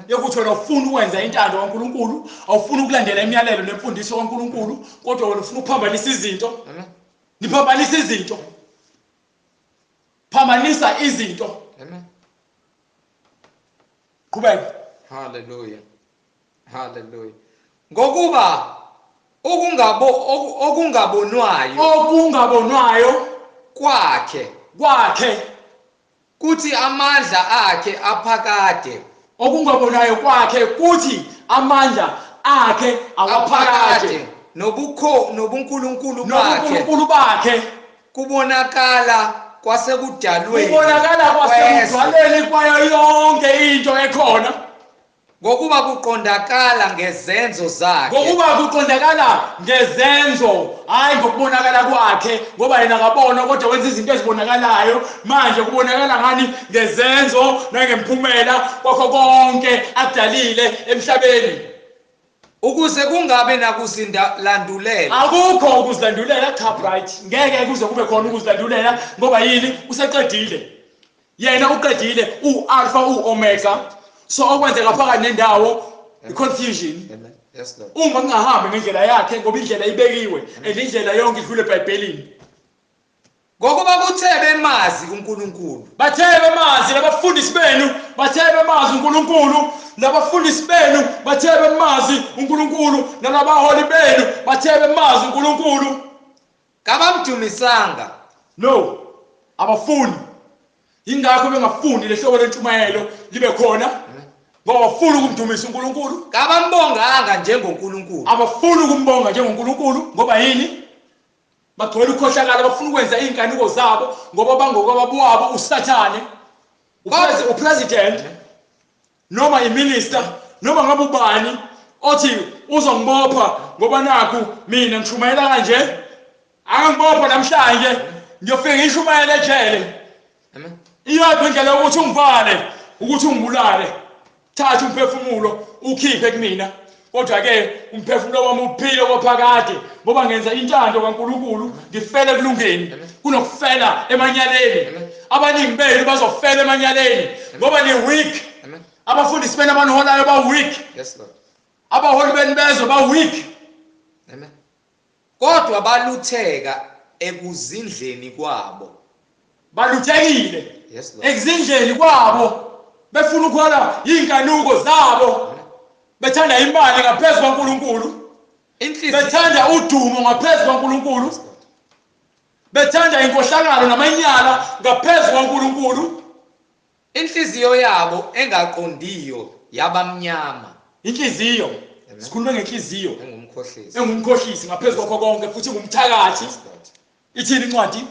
Yokuthi wena ufuna ukwenza intando kaNkulunkulu, awufuni ukulandela imiyalelo nemfundiso kaNkulunkulu, kodwa wena ufuna ukuphambanisa izinto. Niphambanisa izinto. Phambanisa izinto. Amen. Qhubeka. Hallelujah. Hallelujah. Ngokuba okungabonwayo kwakhe kuthi amandla akhe aphakade, okungabonayo kwakhe kuthi amandla akhe awaphakade, nobuNkulunkulu bakhe kubonakala kwasekudalweni, kubonakala kwasekudalweni kwayo yonke into ekhona, ngokuba kuqondakala ngezenzo zakhe, ngokuba kuqondakala ngezenzo, hayi ngokubonakala kwakhe, ngoba yena akabona kodwa wenza izinto ezibonakalayo. Manje kubonakala ngani? Ngezenzo nangemphumela kwakho konke akudalile emhlabeni, ukuze kungabe nakuzilandulela. Akukho ukuzilandulela. Cha, bright, ngeke kuze kube khona ukuzilandulela, ngoba yini? Useqedile yena, uqedile, u-alpha u-omega. So okwenzeka phakathi nendawo i-confusion. Yes, Lord. Uma kungahambi ngendlela yakhe, ngoba indlela ibekiwe and indlela yonke idlule eBhayibhelini. Ngokuba kuthe bemazi uNkulunkulu, bathe bemazi labafundisi benu, bathe bemazi uNkulunkulu, labafundisi benu bathe bemazi uNkulunkulu, nalabaholi benu bathe bemazi uNkulunkulu, kabamdumisanga. No, abafuni. Ingakho bengafuni lehlobo lentshumayelo libe khona, ngoba bafuna ukumdumisa uNkulunkulu. Kabambonganga njengoNkulunkulu, abafuni ukumbonga njengoNkulunkulu, ngoba yini? Bagcwele ukukhohlakala, bafuna ukwenza iy'nkanuko zabo, ngoba bangokwababo uSathane. Upresident noma iminister noma ngabe ubani othi uzongibopha ngoba nakhu mina ngishumayela kanje, akangibopha namhlanje, ngiyofika ngishumayele ejele. Iyodwa indlela yokuthi ungivale, ukuthi ungibulale, thatha umphefumulo ukhiphe kumina. Kodwa ke umphefumulo wami uphile kwaphakade, ngoba ngenza intando kaNkulunkulu, ngifele kulungeni kunokufela emanyaleni. Abaningi benu bazofela emanyaleni ngoba ni weak. Abafundisi benu abaniholayo ba weak. Yes, Lord. Abaholi benu bezwe ba weak. Amen. Kodwa balutheka ekuzindleni kwabo. Baluthekile. Yes, Lord. Ekuzindleni kwabo, befuna ukhola inkanuko zabo, bethanda imali ngaphezu kwaNkulunkulu, bethanda udumo ngaphezu kwaNkulunkulu, bethanda inkohlakalo namanyala ngaphezu kwaNkulunkulu. Inhliziyo yabo engaqondiyo yabamnyama. Inhliziyo, sikhuluma ngenhliziyo engumkhohlisi, engumkhohlisi ngaphezu kwakho konke, futhi ngumthakathi. Ithini incwadi?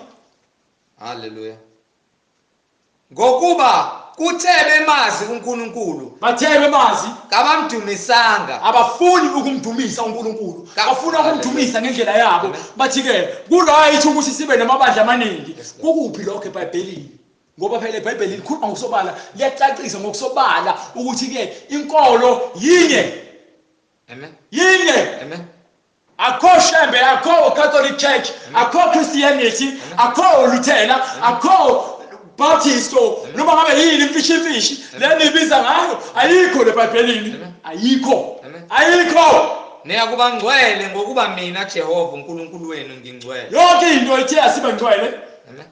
Hallelujah. Ngokuba kuthe bemazi uNkulunkulu, bathe bemazi, kabamdumisanga. Abafuni ukumdumisa uNkulunkulu, bafuna ukumdumisa ngendlela yabo. Bathi ke ku-right ukuthi sibe namabandla amaningi. Kukuphi lokho eBhayibhelini? Ngoba phela iBhayibheli likhuluma ngokusobala, liyacacisa ngokusobala ukuthi ke inkolo yinye. Amen. Yinye. Amen. Akho Shembe, akho Catholic Church, akho Christianity, akho Luthela, akho Baptist, noma ngabe yini imfishi le nibiza ngayo, ayikho leBhayibhelini, ayikho, ayikho. Niyakuba ngcwele ngokuba mina Jehova uNkulunkulu wenu ngingcwele. Yonke into ithe asibe ngcwele. Amen.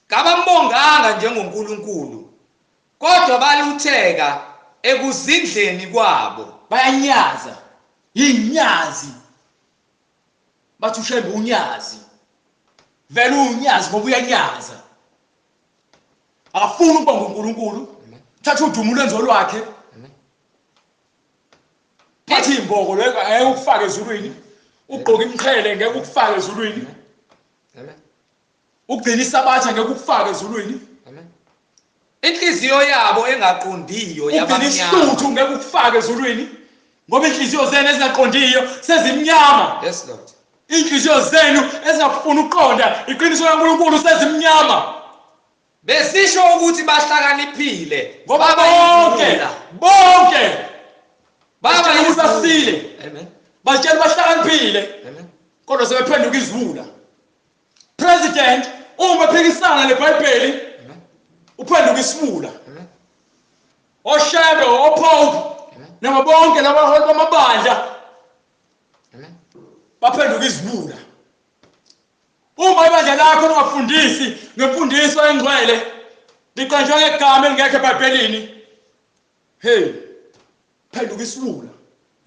Kabambonganga njengoNkulunkulu, kodwa balutheka ekuzindleni kwabo. Bayanyaza, yinyazi. Bathi uShembe unyazi. Vele unyazi ngoba uyanyaza. Akafuni ukuba nguNkulunkulu. Thatha udumo lwenzo lwakhe. Phathi imboko lo ngeke ukufake ezulwini. Ugqoka imqhele ngeke ukufake ezulwini. Amen. Ugcina isabatha ngeke ukufake ezulwini. Amen. Inhliziyo yabo engaqondiyo Ugcina yabamnyama. isihluthu ngeke ukufake ezulwini. Ngoba inhliziyo zenu ezingaqondiyo sezimnyama. Yes Lord. Inhliziyo zenu ezingafuni ukuqonda iqiniso laNkulunkulu sezimnyama. Besisho ukuthi bahlakaniphile. Ngoba Baba bonke yiziwula. bonke Baba Batshela ukuthi yiziwula. basile. Amen. Batshela bahlakaniphile Amen. kodwa sebephenduka iziwula. President uma ephikisana neBhayibheli Amen. uphenduka isiwula. Amen. Oshebe, oPope Amen. nabo bonke labaholi bamabandla Amen. baphenduka iziwula. Uma ibandla lakho lingafundisi ngemfundiso engcwele liqanjwe ngegama elingekho eBhayibhelini. Hey, phenduka isiwula.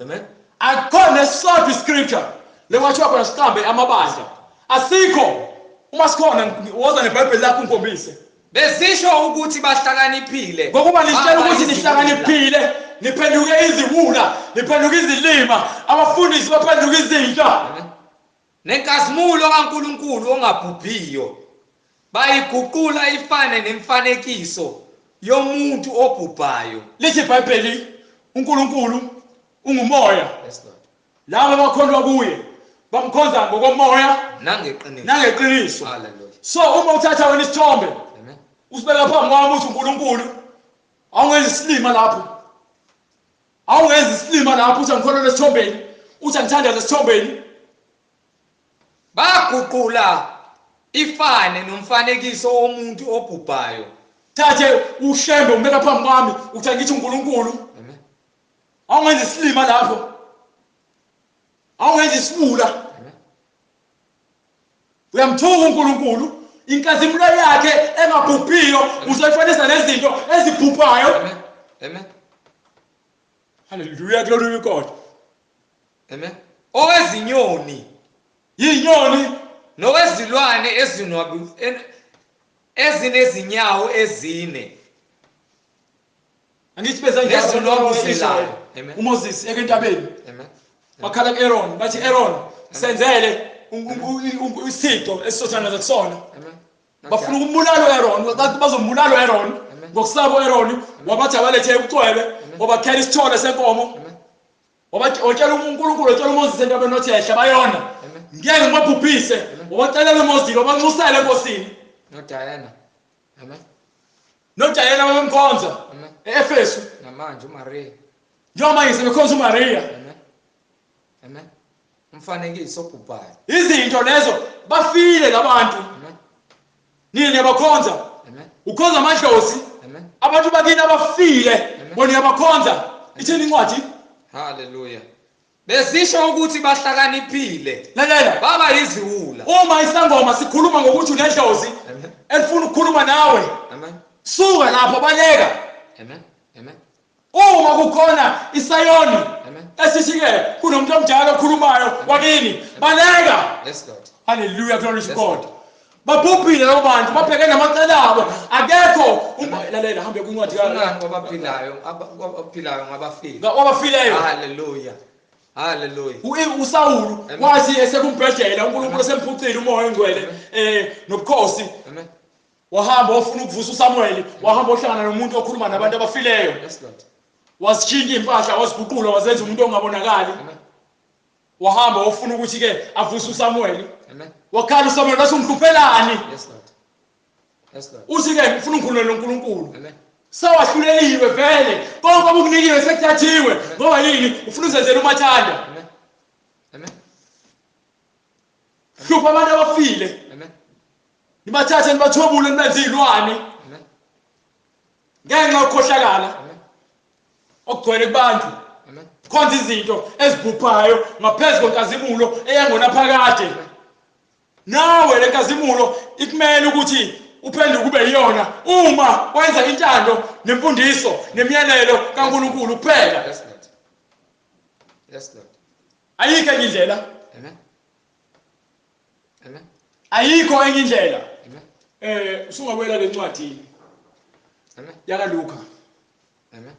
Amen. Akukho nesodwa iscripture lekwathiwa khona siqambe amabandla. Asikho. Uma sikhona woza neBhayibheli lakho ungikhombise. Besisho ukuthi bahlakaniphile. Ngokuba nitshela Baba ukuthi yiziwula. nihlakaniphile, niphenduke iziwula, niphenduke izilima, abafundisi baphenduke izinja. Amen. Nenkazimulo kaNkuluNkulu ongabhubhiyo bayiguqula ifane nemfanekiso yomuntu obhubhayo. Lithi iBhayibheli uNkulunkulu ungumoya. Yes Lord. Labo abakholwa kuye bamkhonza ngokomoya Nangeqiniso. nangeqiniso. Hallelujah. So uma uthatha wena isithombe Amen. usibeka phambi kwami uthi uNkulunkulu awungenzi isilima lapho. Awungenzi isilima lapho uthi angikholelwa esithombeni, uthi angithandaze esithombeni. Baguqula ifane nomfanekiso womuntu obhubhayo. Thathe uShembe umbeka phambi kwami uthi angithi uNkulunkulu. Amen. Awungenzi isilima lapho. Awungenzi isiwula. Amen. Uyamthuka uNkulunkulu. Inkazimulo yakhe engabhubhiyo uzoyifanisa nezinto ezibhubhayo. Amen. Amen. Haleluya, glory to God. Amen. Owezinyoni Yinyoni nowezilwane ezinwabu ezinezinyawo ezine angithi beza Nezinwabuzelayo. Amen. uMoses ekentabeni Amen. bakhala kuAaron bathi Aaron senzele isithixo esizothandaza kusona. Amen. Bafuna ukumbulala uAaron, bathi bazombulala uAaron Amen. ngokusaba uAaron wabathi abalethe ucwebe wabakhela isithole senkomo Amen. watshela uNkulunkulu watshela uMoses entabeni wathi yehla bayona Amen. ngeke ngibabhubhise wabacelela uMoses wabanxusela enkosini NoDiana. Amen. noJayela babemkhonza Amen. e-Efesu Namanje uMaria. njengoba manje sebekhonza uMaria. Amen. Amen. Umfanekiso obhubhayo. Izinto lezo bafile labantu Amen. nini niyabakhonza Amen. ukhonza amadlozi Amen. abantu bakini abafile Amen. bona niyabakhonza. Ithini incwadi? Hallelujah. Besisho ukuthi bahlakaniphile. Lalela, Baba yiziwula. uma isangoma sikhuluma ngokuthi unedlozi Amen. elifuna ukukhuluma nawe, Amen. suka lapho baleka. Amen. Amen. Uma kukhona isayoni Amen. esithi-ke kunomuntu omdala okhulumayo wakini, baleka. Yes Lord. Hallelujah, glory to Yes, God. Lord. Babhubhile labo bantu babheke namacala abo akekho lalela hambe kwincwadi Ufunani kwabaphilayo abaphilayo ngabafile. wabafileyo. Hallelujah. Hallelujah. uSawulu Amen. wathi esekumbhedlela uNkulunkulu esemphucile umoya ongcwele nobukhosi Amen. wahamba wafuna ukuvusa uSamuel wahamba ohlangana nomuntu okhuluma nabantu abafileyo Yes Lord. wazitshintsha impahla waziguqula wazenza umuntu ongabonakali Amen. wahamba wafuna ukuthi ke avuse uSamuel Amen. wakhala uSamuel wathi ungihluphelani Yes Lord. Yes Lord. uthi ke ngifuna ungikhulumele noNkulunkulu Amen. sewahluleliwe vele konke obukunikiwe sekuthathiwe ngoba yini ufuna uzenzele umathanda Amen. Amen. hlupha abantu abafile Amen. nibathathe nibathwebule nibenze iy'lwane Amen. ngenxa yokukhohlakala Amen. okugcwele kubantu Amen. khonza izinto ezibhubhayo ngaphezu kwenkazimulo eyangonaphakade nawe le nkazimulo ikumele ukuthi uphenduke ube yiyona uma wenza intando nemfundiso nemiyalelo kaNkulunkulu kuphela. Yes Lord. Yes Lord. Ayikho enye indlela. Amen. Amen. Ayikho enye indlela. Amen. Usungabuyela lencwadi. Amen. Yaka Luka. Amen.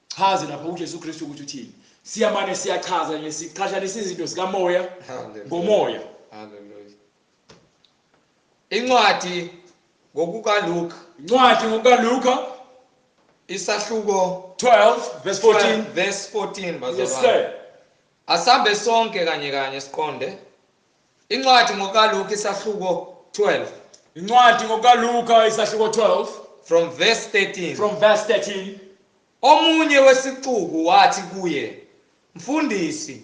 Chaze lapha uJesu Kristu ukuthi uthini. Siyamane siyachaza nje, siqhathanisa izinto zikamoya ngomoya. Hallelujah. Incwadi ngokukaLuka. Incwadi ngokukaLuka isahluko 12 verse 14. Verse 14 bazalwane. Yes sir. Asambe sonke kanye kanye siqonde. Incwadi ngokukaLuka isahluko 12. Incwadi ngokukaLuka isahluko 12 from verse 13. From verse 13. Omunye wesixuku wathi kuye, "Mfundisi,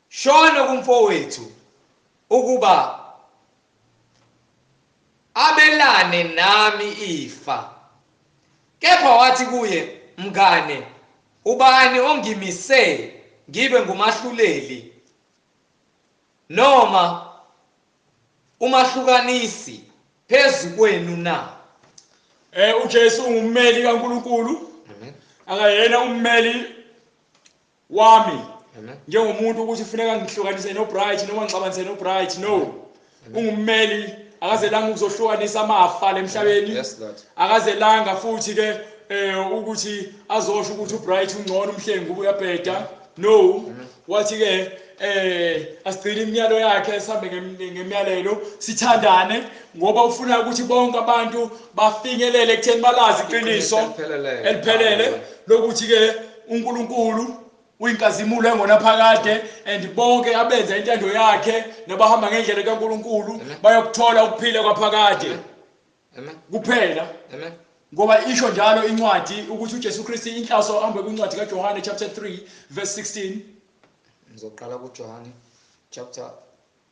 shono kumfowethu ukuba abelane nami ifa." Kepha wathi kuye, "Mngane, ubani ongimise ngibe ngumahluleli noma umahlukanisi phezu kwenu na?" uJesu ungummeli kaNkuluNkulu. Amen. Akayena ummeli wami. Amen. Njengomuntu ukuthi kufuneka ngihlukanise noBright noma ngixabanise noBright, no. Ungummeli, akazelanga ukuzohlukanisa amafa lemhlabeni. Yes Lord. Akazelanga futhi ke ukuthi azosho ukuthi uBright ungcono, umhlengi uyabheda. No. Wathi ke asigcine imiyalo yakhe, sihambe ngemiyalelo, sithandane, ngoba ufuna ukuthi bonke abantu bafinyelele ekutheni balazi iqiniso eliphelele lokuthi ke uNkulunkulu uyinkazimulo engonaphakade, and bonke abenza intando yakhe nabahamba ngendlela kaNkulunkulu bayokuthola ukuphila kwaphakade. Amen. Kuphela. Amen. Ngoba isho njalo incwadi ukuthi uJesu Kristu inhloso ahambe kwincwadi kaJohane chapter 3 verse 16. Ngizoqala kuJohane chapter,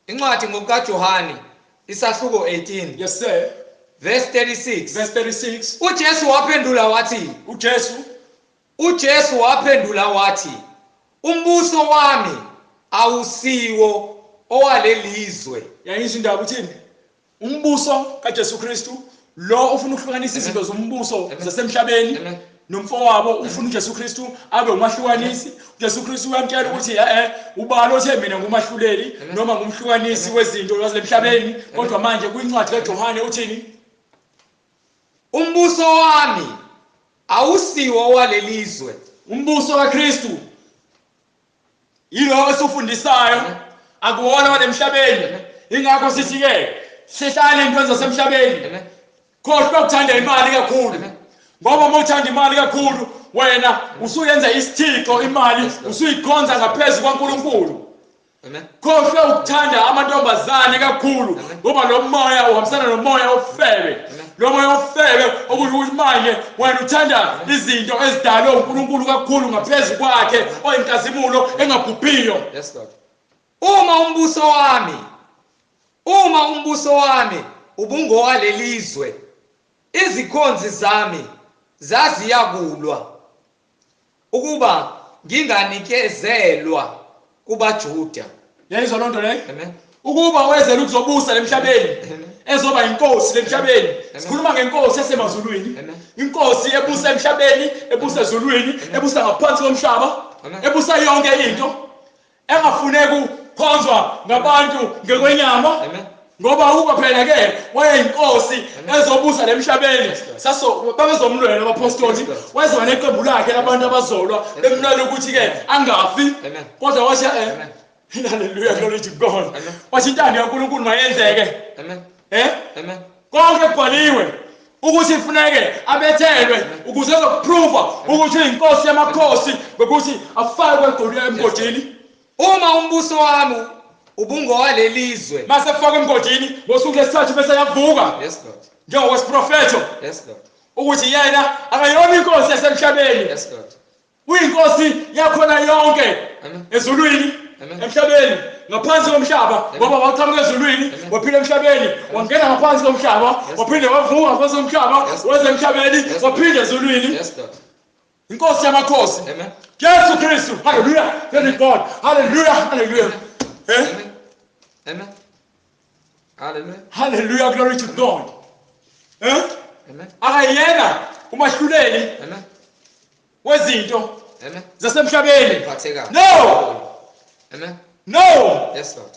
incwadi ngokukaJohane isahluko 18. Yes sir. Verse 36. Verse 36. uJesu waphendula wathi, uJesu waphendula wathi, "Umbuso wami awusiwo owalelizwe." Yayisho indaba uthini? Umbuso kaJesu Kristu lo ufuna ukuhlukanisa izinto zombuso zasemhlabeni nomfowabo, ufuna uJesu Kristu abe umahlukanisi. uJesu Kristu uyamtshela ukuthi ubani othe mina ngumahluleli noma ngumhlukanisi wezinto zasemhlabeni, kodwa manje kwincwadi kaJohane uthini? Umbuso wami awusiwo walelizwe. Umbuso kaKristu yilo esifundisayo, akuwona walemhlabeni. Ingakho sithi ke sihlale intweni zasemhlabeni. Khohlwa ukuthanda imali kakhulu, ngoba uma uthanda imali kakhulu wena usuyenza isithixo imali, usuyikhonza ngaphezulu kwaNkulunkulu. Khohlwa ukuthanda amantombazane kakhulu, ngoba lo moya uhambisana nomoya ofebe. Lo moya ofebe okusho ukuthi manje wena uthanda izinto ezidalwe uNkulunkulu kakhulu ngaphezulu kwakhe oyinkazimulo engabhubhiyo. Yes Lord. Uma umbuso wami ubungowalelizwe, izikhonzi zami zaziyakulwa ukuba nginganikezelwa kubaJuda. Yayizwa lonto leyo? Amen. Ukuba wezela ukuzobusa lemhlabeni, ezoba inkosi lemhlabeni. Sikhuluma ngenkosi yasemazulwini, inkosi ebusa emhlabeni, ebusa ezulwini, ebusa ngaphansi komhlaba, ebusa yonke into, engafuneki ukukhonzwa ngabantu ngekwenyama. Ngoba ukuba phela ke wayeyinkosi ezobusa lemhlabeni, saso babezomlwela abapostoli, wayezoba neqembu lakhe labantu abazolwa bemlwela ukuthi ke angafi. Kodwa wathi hallelujah, glory to God. Wathi intando kaNkulunkulu mayenzeke. Amen. Amen. Konke kubhaliwe ukuthi ifuneke abethelwe ukuze ezokuprova ukuthi uyinkosi yamakhosi ngokuthi afakwe emgodini. Uma umbuso wami ubungowalelizwe, mase faka emgodini ngosuku lesithathu bese yavuka. Yes Lord. Njengokwesiprofetho. Yes Lord. Ukuthi yena akayona inkosi yasemhlabeni. Yes Lord. Uyinkosi yakhona yonke ezulwini, emhlabeni, ngaphansi komhlaba, ngoba waqhamuka ezulwini, waphila emhlabeni, wangena ngaphansi komhlaba, waphinde wavuka ngaphansi komhlaba, weza emhlabeni, waphinde ezulwini. Yes Lord. Inkosi yamakhosi. Amen. Jesu Kristu. Hallelujah. Glory God. Hallelujah. Hallelujah. Amen. Amen. Hallelujah. Hallelujah. Glory to God. Amen. Akayena umahluleli. Amen. Wezinto. Amen. Zasemhlabeni. No. Amen. No. Yes, Lord.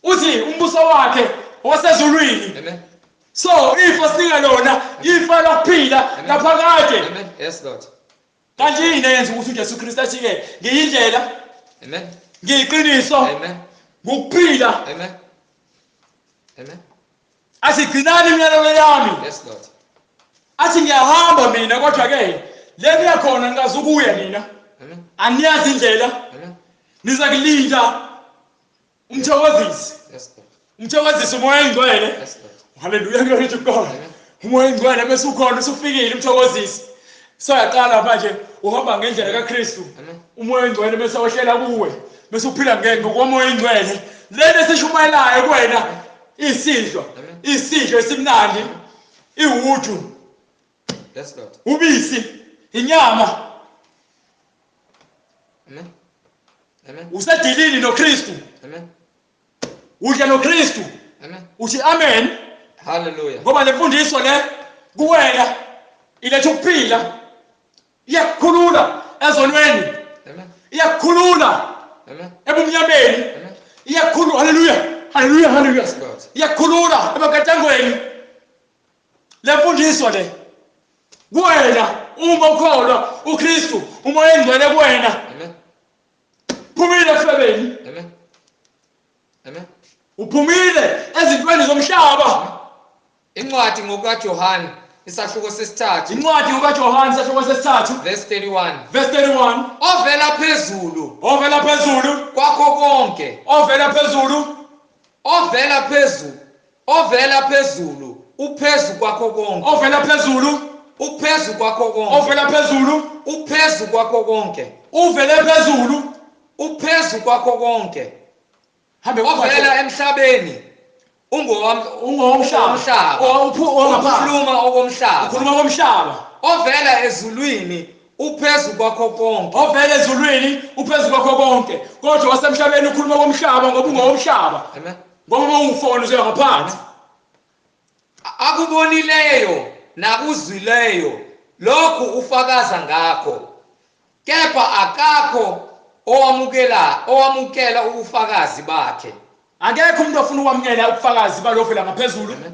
Uthi umbuso wakhe wasezulwini. Amen. So ifa sinika lona, ifa lokuphila laphakade. Amen. Yes, Lord. Kanti yini eyenza ukuthi uJesu Kristu athi ke ngiyindlela? Amen. Ngiyiqiniso. Amen. Ngukuphila. Amen. Amen. Athi gcinani imiyalelo yami. Yes, Lord. Athi ngiyahamba mina kodwa ke le ngiyakhona ngingazukuya nina. Amen. Aniyazi indlela. Amen. Niza kulinda umthokozisi. Yes, Lord. Umthokozisi uMoya oNgcwele. Yes, Lord. Hallelujah, glory to God. Amen. uMoya oNgcwele bese ukhona usufikile umthokozisi. Soyaqala manje uhamba ngendlela kaKristu. Amen. uMoya oNgcwele bese wehlela kuwe. Bese uphila ngokomoya oNgcwele. Lento esishumayelayo kuwena isidlo. Amen. Isidlo esimnandi. Iwuju, Yes, Lord. ubisi, inyama. Amen. Amen. Usedilini noKristu. Amen. Udla noKristu. Amen. Uthi amen. Hallelujah. Ngoba le mfundiso le kuwena iletha ukuphila. Iyakukhulula ezonweni. Amen. Iyakukhulula Amen. ebumnyameni. Amen. Iyakukhulula. Hallelujah. Hallelujah. Hallelujah. Yes, Lord. Iyakukhulula emaketangweni. Le mfundiso le kuwena uma ukholwa uKristu, uMoya oNgcwele kuwena. Amen. Phumile efebeni. Amen. Amen. Uphumile ezintweni zomhlaba. Incwadi ngokukaJohane isahluko sesithathu Incwadi ngokaJohane isahluko sesithathu verse 31. verse 31. Ovela phezulu Ovela phezulu, kwakho konke, ovela phezulu, ovela phezulu, ovela phezulu, uphezu kwakho konke, ovela phezulu, uphezu kwakho konke, ovela phezulu, uphezu kwakho konke, uvele phezulu. uphezu kwakho konke. Hambe Ovela emhlabeni ungowam ungowomhlaba. Umhlaba. Ongaphansi. Ukhuluma okomhlaba. Ukhuluma komhlaba. Ovela ezulwini uphezu kwakho konke. Ovela ezulwini uphezu kwakho konke. Kodwa wasemhlabeni ukhuluma komhlaba ngoba ungowomhlaba. Amen. Ngoba uma ungufona uzoya ngaphansi. Akubonileyo nakuzwileyo lokhu ufakaza ngakho, kepha akakho owamukela ubufakazi bakhe. Akekho umuntu ofuna ukwamukela ubufakazi balofela ngaphezulu. Amen.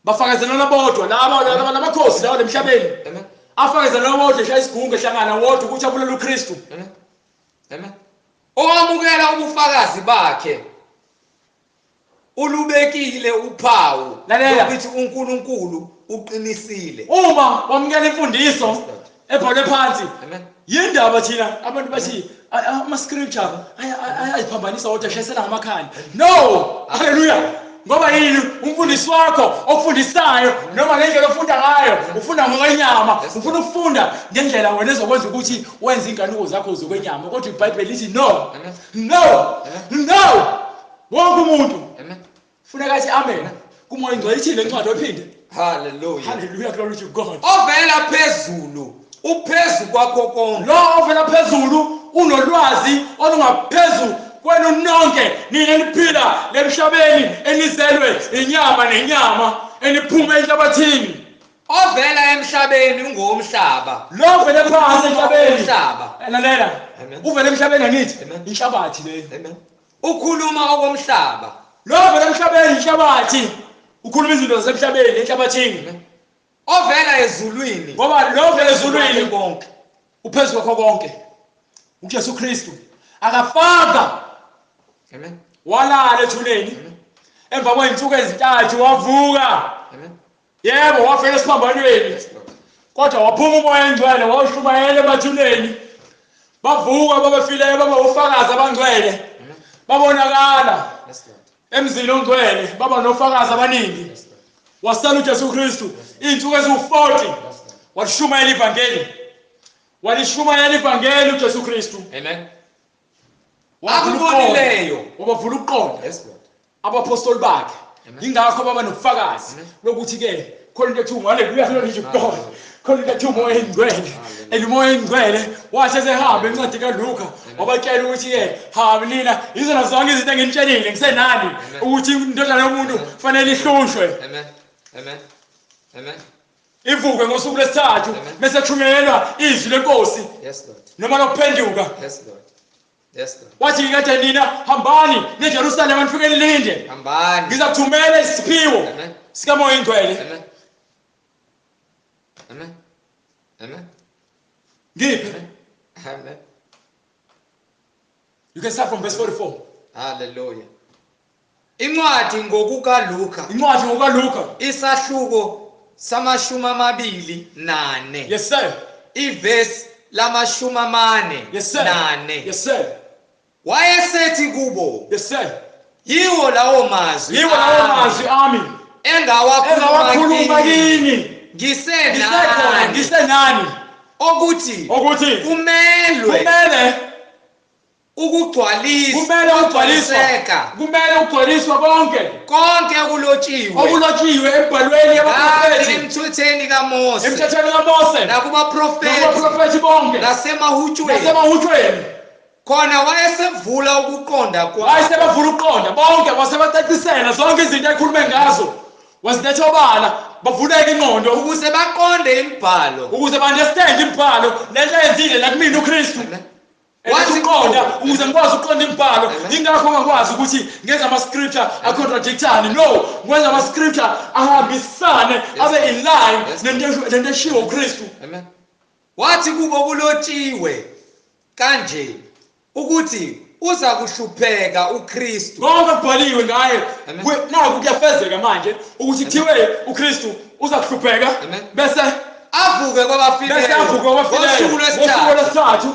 Bafakazelana bodwa laba lamakhosi lawa emhlabeni. Amen. Afakazelana bodwa eshaya isigungu ehlangana wodwa ukuthi abulale uKristu. Amen. Amen. Owamukela ubufakazi bakhe ulubekile uphawu Lalela. lokuthi uNkulunkulu uqinisile. Uma wamukela imfundiso ebhalwe phansi, Amen. yindaba thina abantu bathi ama scripture ayiphambanisa wodwa eshayisela ngamakhanda. No, hallelujah. Ngoba yini umfundisi wakho okufundisayo noma ngendlela ofunda ngayo, ufunda ngokwenyama, ufuna ukufunda ngendlela wena ezokwenza ukuthi wenze inkanuko zakho zokwenyama, kodwa iBhayibheli lithi no. Amen. No. No. Wonke umuntu Amen. funeka athi amen. KuMoya oNgcwele ithini le ncwadi ophinde. Hallelujah. Hallelujah, glory to God. Ovela phezulu uphezu kwakho konke. Lo ovela phezulu unolwazi olungaphezu kwenu nonke nina niphila lemhlabeni enizelwe inyama nenyama eniphume enhlabathini. Ovela emhlabeni ungowomhlaba. Lo ovele phansi emhlabeni. Umhlaba. Lalela. Amen. Uvele emhlabeni angithi Amen. inhlabathi leyo. Amen. Ukhuluma okomhlaba. Lo ovele emhlabeni inhlabathi. Ukhuluma izinto zasemhlabeni enhlabathini. Amen. Ovela ezulwini. Ngoba lo ovele ezulwini konke. uphezu kwakho konke. uJesu Kristu akafaka Amen. walala ethuneni. Emva kwey'nsuku ezintathu wavuka. Amen. Yebo, wafela esiphambanweni. Yes, Lord. Kodwa waphuma uMoya oNgcwele wawushumayela emathuneni. Bavuka babefileyo baba ofakazi abangcwele. Amen. Babonakala Yes, Lord. emzini ongcwele, baba nofakazi abaningi. Yes, Lord. Wasala uJesu Kristu iy'nsuku eziwu-40 Yes, Lord. walishumayela ivangeli. Walishumayela ivangeli uJesu Kristu. Amen. Wavula ukuqonda. Akubonileyo. Wabavula ukuqonda. Yes, Lord. Abapostoli bakhe. Amen. Ingakho baba nobufakazi Amen. lokuthi ke khona into ethiwa haleluya, glory to God. Khona into ethiwa uMoya oNgcwele. And uMoya oNgcwele wathi esehamba incwadi kaLuka wabatshela ukuthi ke hamba nina izona zonke izinto enginitshelile ngisenani ukuthi indodana yomuntu kufanele ihlushwe. Amen. Amen. Amen. Ivuke ngosuku lwesithathu Amen. bese kushunyayelwa izwi lenkosi Yes, Lord. noma lokuphenduka. Yes, Lord. Yes, Lord. Wathi kade nina hambani neJerusalema nifike nilinde. Hambani. Ngizakuthumela isiphiwo Amen. sikaMoya oNgcwele. Amen. Amen. Amen. Ngiphi? Amen. You can start from verse 44. Hallelujah. Incwadi ngokukaLuka Incwadi ngokaLuka. isahluko sama-24. Yes sir. Ivesi lama-44. Yes sir. Yes sir. Wayesethi kubo, Yes sir. yiwo lawo mazwi Yiwo lawo mazwi ami engawakhuluma engawakhuluma kini kini ngisekhona ngisenani ngisenani okuthi ukuthi kumelwe kumele ukugcwaliswa kumele ukugcwaliswa ukugcwaliseka kumele ukugcwaliswa konke konke okulotshiwe okulotshiwe embhalweni ngami yabaprofethi emthethweni kaMose emthethweni kaMose nakubaprofethi nakubaprofethi bonke nasemahutshweni nasemahutshweni khona wayesevula ukuqonda kwabo wayesebavula ukuqonda bonke wasebacacisela zonke izinto ayikhulume ngazo waziletha obala bavuleke ingqondo ukuze baqonde imibhalo. Ukuze ba-understand imibhalo lento ayenzile la kumina uKristu. Amen. Wathi uqonda ukuze ngikwazi ukuqonda imibhalo. Amen. Ingakho ungakwazi ukuthi ngenza ama-scripture a-contradictane. No, ngwenza ama-scripture ahambisane abe in line Yes. nento eshiwo uKristu. Amen. Wathi kubo kulotshiwe kanje ukuthi uza kuhlupheka uKristu. Konke kubhaliwe ngaye. Amen. Naku kuyafezeka manje ukuthi kuthiwe uKristu uza kuhlupheka Amen. bese Avuke kwabafileyo. bese avuke kwabafileyo Ngosuku ngosuku lwesithathu lwesithathu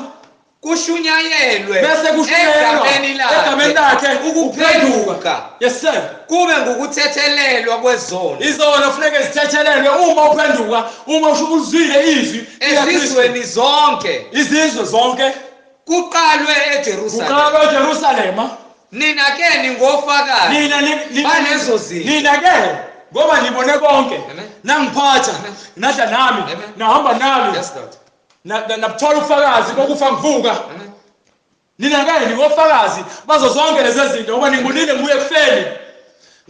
kushunyayelwe bese kushunyayelwa egameni egameni lakhe lakhe ukuphenduka Yes sir. kube ngukuthethelelwa kwezono Izono funeke zithethelelwe uma uphenduka, uma uzwile izwi likaKristu. ezizweni zonke Izizwe zonke kuqalwe eJerusalema. kuqalwa eJerusalema. Nina ke ningofakazi Nina balezo zinto. Nina ke ngoba nibone konke. Amen. Nangiphatha, Amen. nadla nami, Amen. nahamba nami, Yes Lord. nabuthola ubufakazi bokufa ngivuka. Amen. Nina ke ningofakazi bazo zonke lezi zinto ngoba ningibonile ngibuye ekufeni.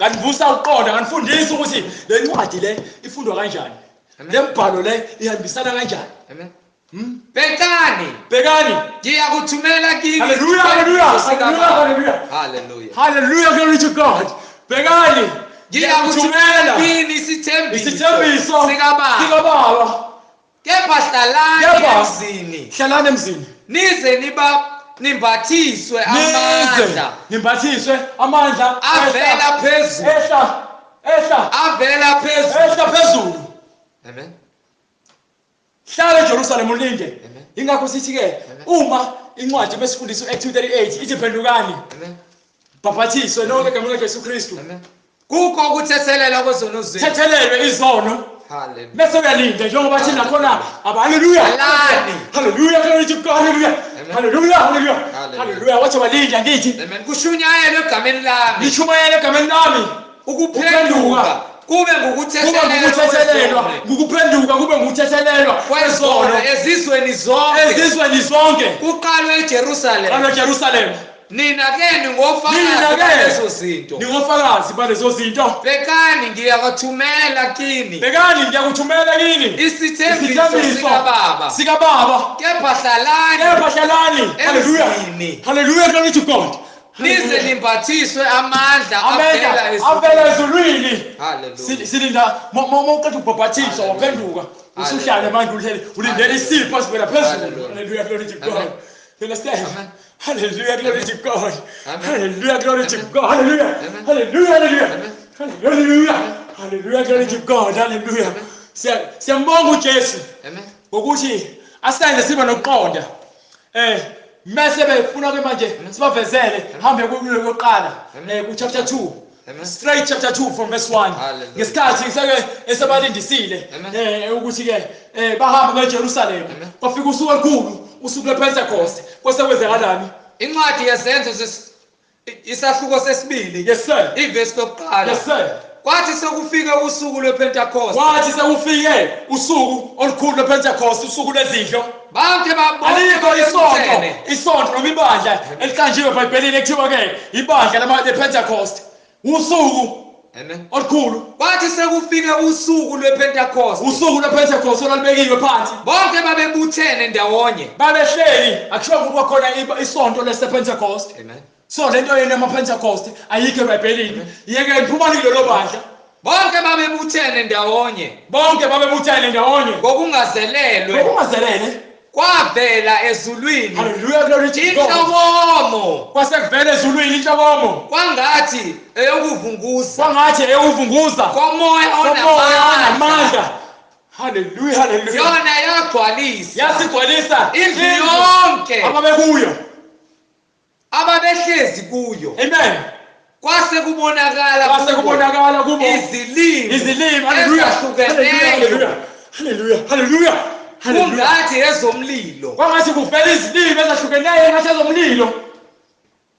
Nganivusa ukuqonda, nganifundisa ukuthi le ncwadi le ifundwa kanjani. Amen. Le mbhalo le ihambisana kanjani. Amen. Bhekani Bhekani. ngiyakuthumela kini Hallelujah, hallelujah, hallelujah, hallelujah. Hallelujah. Hallelujah, glory to God. Bhekani Ngiyakuthumela kini isithembiso isithembiso sikababa. sikababa. Kepha hlalani Kepha emzini hlalani emzini nize nimbathiswe nize amandla nimbathiswe amandla avela phezulu ehla ehla avela phezulu. ehla phezulu. Amen. Hlala eJerusalem ulinde. Amen. Ingakho sithi ke uma incwadi besifundisa uAct 2:38 ithi phendukani Amen. bhabhathiswe nonke egameni likaJesu Kristu. Amen. Kukho ukuthethelela kwezono zenu. Thethelelwe izono. Hallelujah. Bese uyalinda njengoba thina khona aba hallelujah. Hlalani. Hallelujah, glory to God, hallelujah. Amen. Hallelujah, hallelujah. Hallelujah. Hallelujah. Wathi balinda ngithi Amen. Kushunyayelwe egameni lami ngishumayele egameni lami ukuphenduka kube kube ngukuthethelelwa ngukuthethelelwa, kwezono ngukuphenduka kube ngukuthethelelwa kwezono kwezono ezizweni zonke ezizweni zonke. kuqalwe eJerusalem. Qala eJerusalem. Nina ke Nina ningofakazi ke balezo zinto. ningofakazi balezo zinto. Bhekani ngiyakuthumela kini Bhekani ngiyakuthumela kini isithembiso isithembiso sikababa. sikababa. Kepha hlalani Kepha hlalani. Hallelujah. emzini Hallelujah, glory to God. nize nimbathiswe amandla Amandla avela avela ezulwini. Hallelujah. Silinda mawuqeda ukubhabhathiswa Hallelujah. waphenduka usuhlale manje uhleli ulindele isipho esivela phezulu. Hallelujah. Hallelujah, glory to God. Amen. You understand? Amen. Hallelujah, glory to God. Amen. Hallelujah, glory to Amen. God. Hallelujah. Amen. Hallelujah, hallelujah. Amen. Hallelujah. Hallelujah, glory to God. Hallelujah. Amen. Siyambonga uJesu Amen. ngokuthi asenze sibe nokuqonda. Mase befuna ke manje sibavezele hambe kuyoqala Amen. ku chapter 2. Amen. Straight chapter 2 from verse 1. Hallelujah. Ngesikhathi seke esebalindisile Amen. ukuthi ke bahamba beJerusalem. Amen. Kwafika usuku olukhulu, usuku lwePentecost. Kwase kwenzakalani? Incwadi yezenzo isahluko sesibili Yes sir. ivesi lokuqala. Yes sir. Kwathi sekufike usuku lwePentecost Kwathi sekufike usuku olukhulu lwePentecost, usuku lwezidlo. bonke Alikho isonto, babuthene isonto noma ibandla eliqanjiwe eBhayibhelini ekuthiwa ke ibandla lePentecost. Usuku Amen. Olukhulu. Kwathi sekufike usuku lwePentecost, Usuku lwePentecost olwalubekiwe phansi. Bonke babebuthene ndawonye. Babehleli, akusho ukuthi kwakhona isonto lesePentecost. Amen. So lento yenu yamaPentecost ayikho eBhayibhelini. Yeke niphumani kulelo bandla. Bonke babebuthene ndawonye. Bonke babebuthene ndawonye. Ngokungazelelwe. Ngokungazelele. Kwavela ezulwini. Hallelujah, glory to God. Inhlokomo. Kwase kuvela ezulwini inhlokomo. Kwangathi eyokuvunguza. Kwangathi eyokuvunguza. Komoya onamandla. Hallelujah, hallelujah. Yona yagcwalisa. Yasigcwalisa indlu yonke ababekuyo. Ababehlezi kuyo. Amen. Kwase kubonakala kubo izilimi. Izilimi. Hallelujah. Ezahlukeneyo. Hallelujah. Hallelujah. Kungathi ezomlilo. Kwangathi kuvela izilimi ezahlukeneyo ngathi ezomlilo.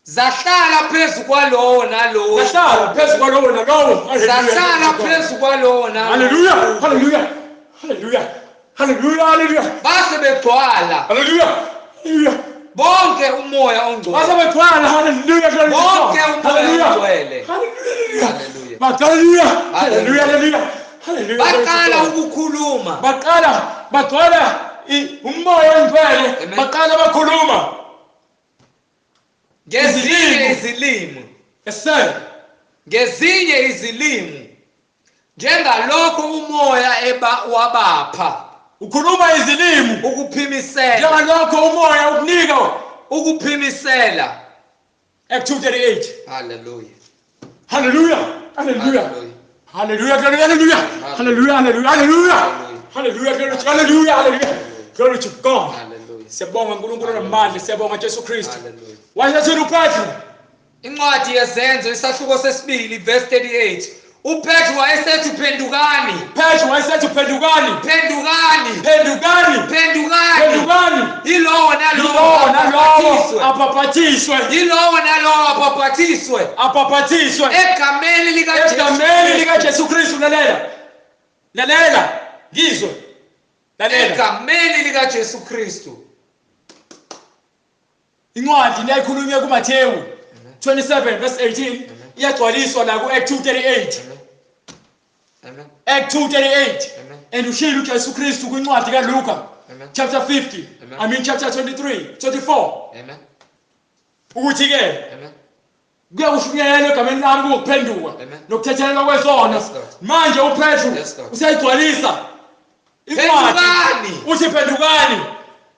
Zahlala phezu kwalowo nalowo. Zahlala phezu kwalowo nalowo. Zahlala phezu kwalowo nalowo. Hallelujah. Hallelujah. Hallelujah. Hallelujah. Hallelujah. Base begcwala. Hallelujah. Hallelujah. Bonke umoya ongcwele. Base begcwala. Hallelujah. Bonke umoya ongcwele. Hallelujah. Hallelujah. Hallelujah. Hallelujah. Hallelujah. Baqala ukukhuluma. Baqala bagcwala umoya ongcwele. Baqala bakhuluma ngezinye izilimi. Yes sir. Ngezinye izilimi. Njengalokho umoya wabapha. Ukhuluma izilimi ukuphimisela. Njengalokho umoya ukunika ukuphimisela. Act 2:38. Hallelujah. Hallelujah. Hallelujah. Hallelujah. Hallelujah. Hallelujah. Hallelujah. Hallelujah. Hallelujah. Hallelujah. Hallelujah. Glory to God. Hallelujah. Siyabonga uNkulunkulu onamandla, siyabonga Jesu Kristu. Hallelujah. Wayesethini uPetru? Incwadi yeZenzo isahluko sesibili verse 38. uPetru wayesethi phendukani. Petru wayesethi phendukani. Phendukani. Phendukani. Phendukani. Phendukani. Yilowo nalowo abhapathiswe. Yilowo nalowo abhapathiswe. Abhapathiswe. Egameni likaJesu. Egameni likaJesu Kristu. Lalela. Lalela. Ngizwe. Lalela. Egameni likaJesu Kristu. Incwadi leyakhulunywe kuMathewu 27 verse 18 iyagcwaliswa la ku-Act 2:38. Amen. Act 2:38. Amen. And ushilo uJesu Kristu kwincwadi kaLuka chapter 50. Amen. I mean chapter 23, 24. Amen. Ukuthi ke Amen. kuyakushunyayelwa egameni lami ukuphenduka nokuthethelelwa kwezono. Manje uPetru usayigcwalisa incwadi. Uthi phendukani.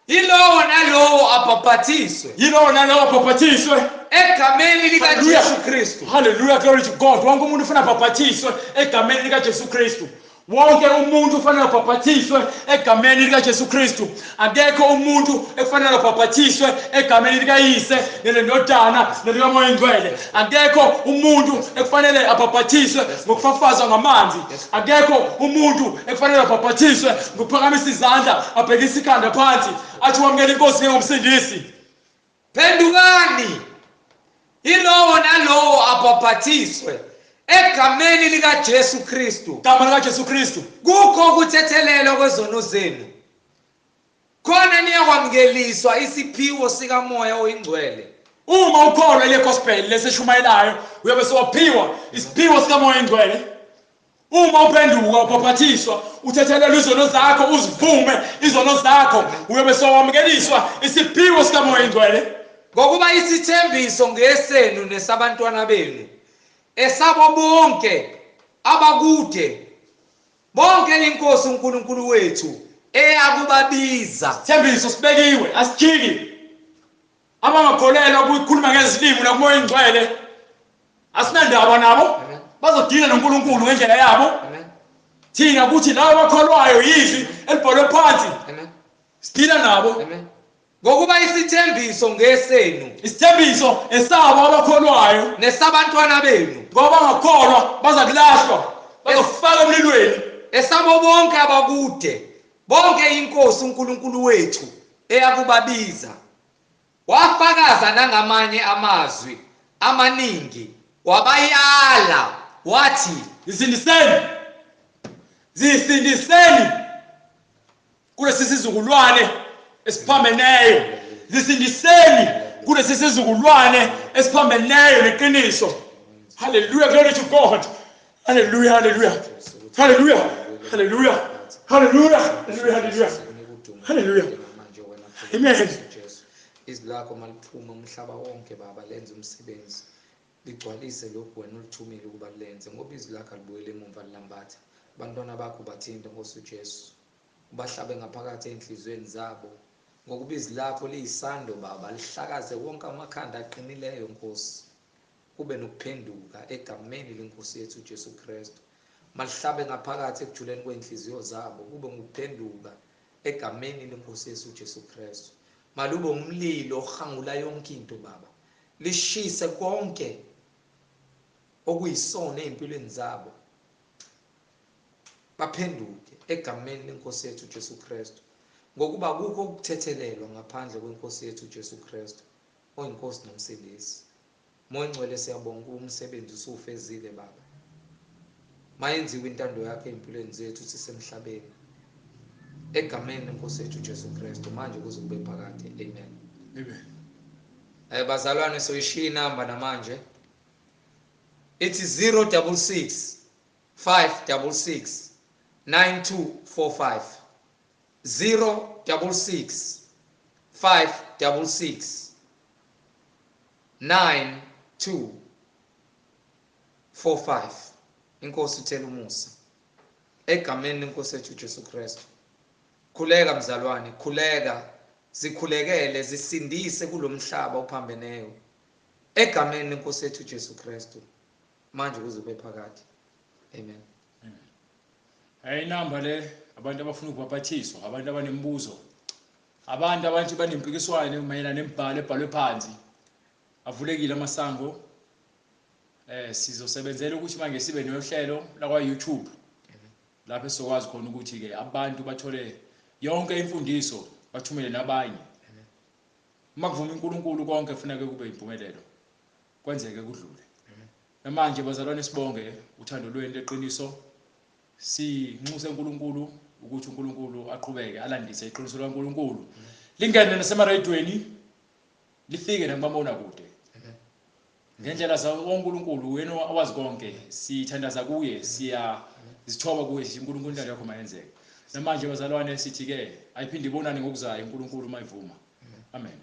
Yilowo nalowo abhapathiswe. Yilowo nalowo abhapathiswe. Egameni likaJesu Kristu. Hallelujah, glory to God. Wonke umuntu ufuna abhapathiswe egameni likaJesu Kristu. Wonke umuntu ufanele abhapathiswe egameni likaJesu Kristu. Akekho umuntu ekufanele abhapathiswe egameni likaYise nelendodana nelikaMoya oNgcwele. Akekho umuntu ekufanele abhapathiswe ngokufafazwa ngamanzi. Akekho umuntu ekufanele abhapathiswe ngokuphakamisa izandla abhekise ikhanda phansi athi wamukela iNkosi njengomsindisi. Phendukani. Yilowo nalowo abhapathiswe egameni likaJesu Kristu. Igama likaJesu Kristu. Kukho ukuthethelelwa kwezono zenu. Khona niyakwamukeliswa isiphiwo sikaMoya oyiNgcwele. Uma ukholwa ile gospel lesishumayelayo uyobe sewaphiwa isiphiwo sikaMoya oyiNgcwele. Uma uphenduka ubhapathiswa uthethelelwe izono zakho uzivume izono zakho uyobe sewamukeliswa isiphiwo sikaMoya oyiNgcwele. Ngokuba isithembiso ngesenu nesabantwana benu esabo bonke abakude bonke inkosi uNkulunkulu wethu eyakubabiza. Sithembiso sibekiwe asijiki. Abangakholelwa ukukhuluma ngezilimi nakuMoya oNgcwele asinandaba nabo, bazodina noNkulunkulu ngendlela yabo. Thina kuthi labo abakholwayo yizwi elibhalwe phansi sidina nabo. Ngokuba isithembiso ngesenu, isithembiso esabo abakholwayo nesabantwana benu, ngoba bangakholwa bazakulahlwa bazofaka emlilweni. Esabo bonke abakude bonke inkosi uNkulunkulu wethu eyakubabiza. Wafakaza nangamanye amazwi amaningi wabayala wathi zisindiseni, zisindiseni kulesi sizukulwane esiphambeneyo, zisindiseni kulesi sizukulwane esiphambeneyo neqiniso. Hallelujah, glory to God. Haleluya, haleluya. Haleluya. Haleluya. Haleluya. Haleluya, haleluya. Haleluya. Amen. Izwi lakho maliphume umhlaba wonke Baba, lenze umsebenzi. Ligcwalise lokhu wena olithumile ukuba lenze, ngoba izwi lakho alibuyele emumva lilambatha. Abantwana bakho bathinte Nkosi uJesu, ubahlabe ngaphakathi ey'nhliziyweni zabo, ngokuba izwi lakho liyisando Baba, lihlakaze wonke amakhanda aqinileyo Nkosi, kube nokuphenduka egameni lenkosi yethu uJesu Kristu. Malihlabe ngaphakathi ekujuleni kwey'nhliziyo zabo, kube ngukuphenduka egameni lenkosi yethu uJesu Kristu. Malube umlilo ohangula yonke into Baba, lishise konke okuyisona ey'mpilweni zabo, baphenduke egameni lenkosi yethu uJesu Kristu, ngokuba kukho ukuthethelelwa ngaphandle kwenkosi yethu uJesu Kristu oyinkosi nomsindisi. Moya Ongcwele, siyabonga ukuba umsebenzi usufezile Baba. Mayenziwe intando yakho ey'mpilweni zethu sisemhlabeni, egameni lenkosi yethu uJesu Kristu, manje kuze kube phakade. Amen. Amen. Bazalwane, soyishiya inamba namanje, ithi 066 566 9245, 066 566 9245. Inkosi uthela umusa egameni lenkosi yethu uJesu Kristu. Khuleka mzalwane, khuleka, zikhulekele, zisindise kulomhlaba ophambeneyo egameni lenkosi yethu uJesu Kristu, manje kuze kube phakade. Amen. Inamba le, abantu abafuna ukubhaphathiswa, abantu abanemibuzo, abantu abathi banempikiswano mayelana nemibhalo ebhalwe phansi, avulekile amasango. Sizosebenzela ukuthi manje sibe nohlelo lakwa YouTube lapho esizokwazi khona ukuthi ke abantu bathole yonke imfundiso, bathumele nabanye. Uma kuvuma uNkulunkulu konke kufuneka kube impumelelo, kwenzeke kudlule. Namanje bazalwane, sibonge uthando lwenu leqiniso, sinxuse uNkulunkulu ukuthi uNkulunkulu aqhubeke alandise iqiniso likaNkulunkulu, lingene nasemarayidweni, lifike nakumabonakude ngendlela zaNkulunkulu. Wena owazi konke, sithandaza kuye, siyazithoba kuye, sithi uNkulunkulu intando yakho mayenzeke. Namanje bazalwane sithi ke ayiphinde ibonane ngokuzayo uNkulunkulu mayivuma. Amen.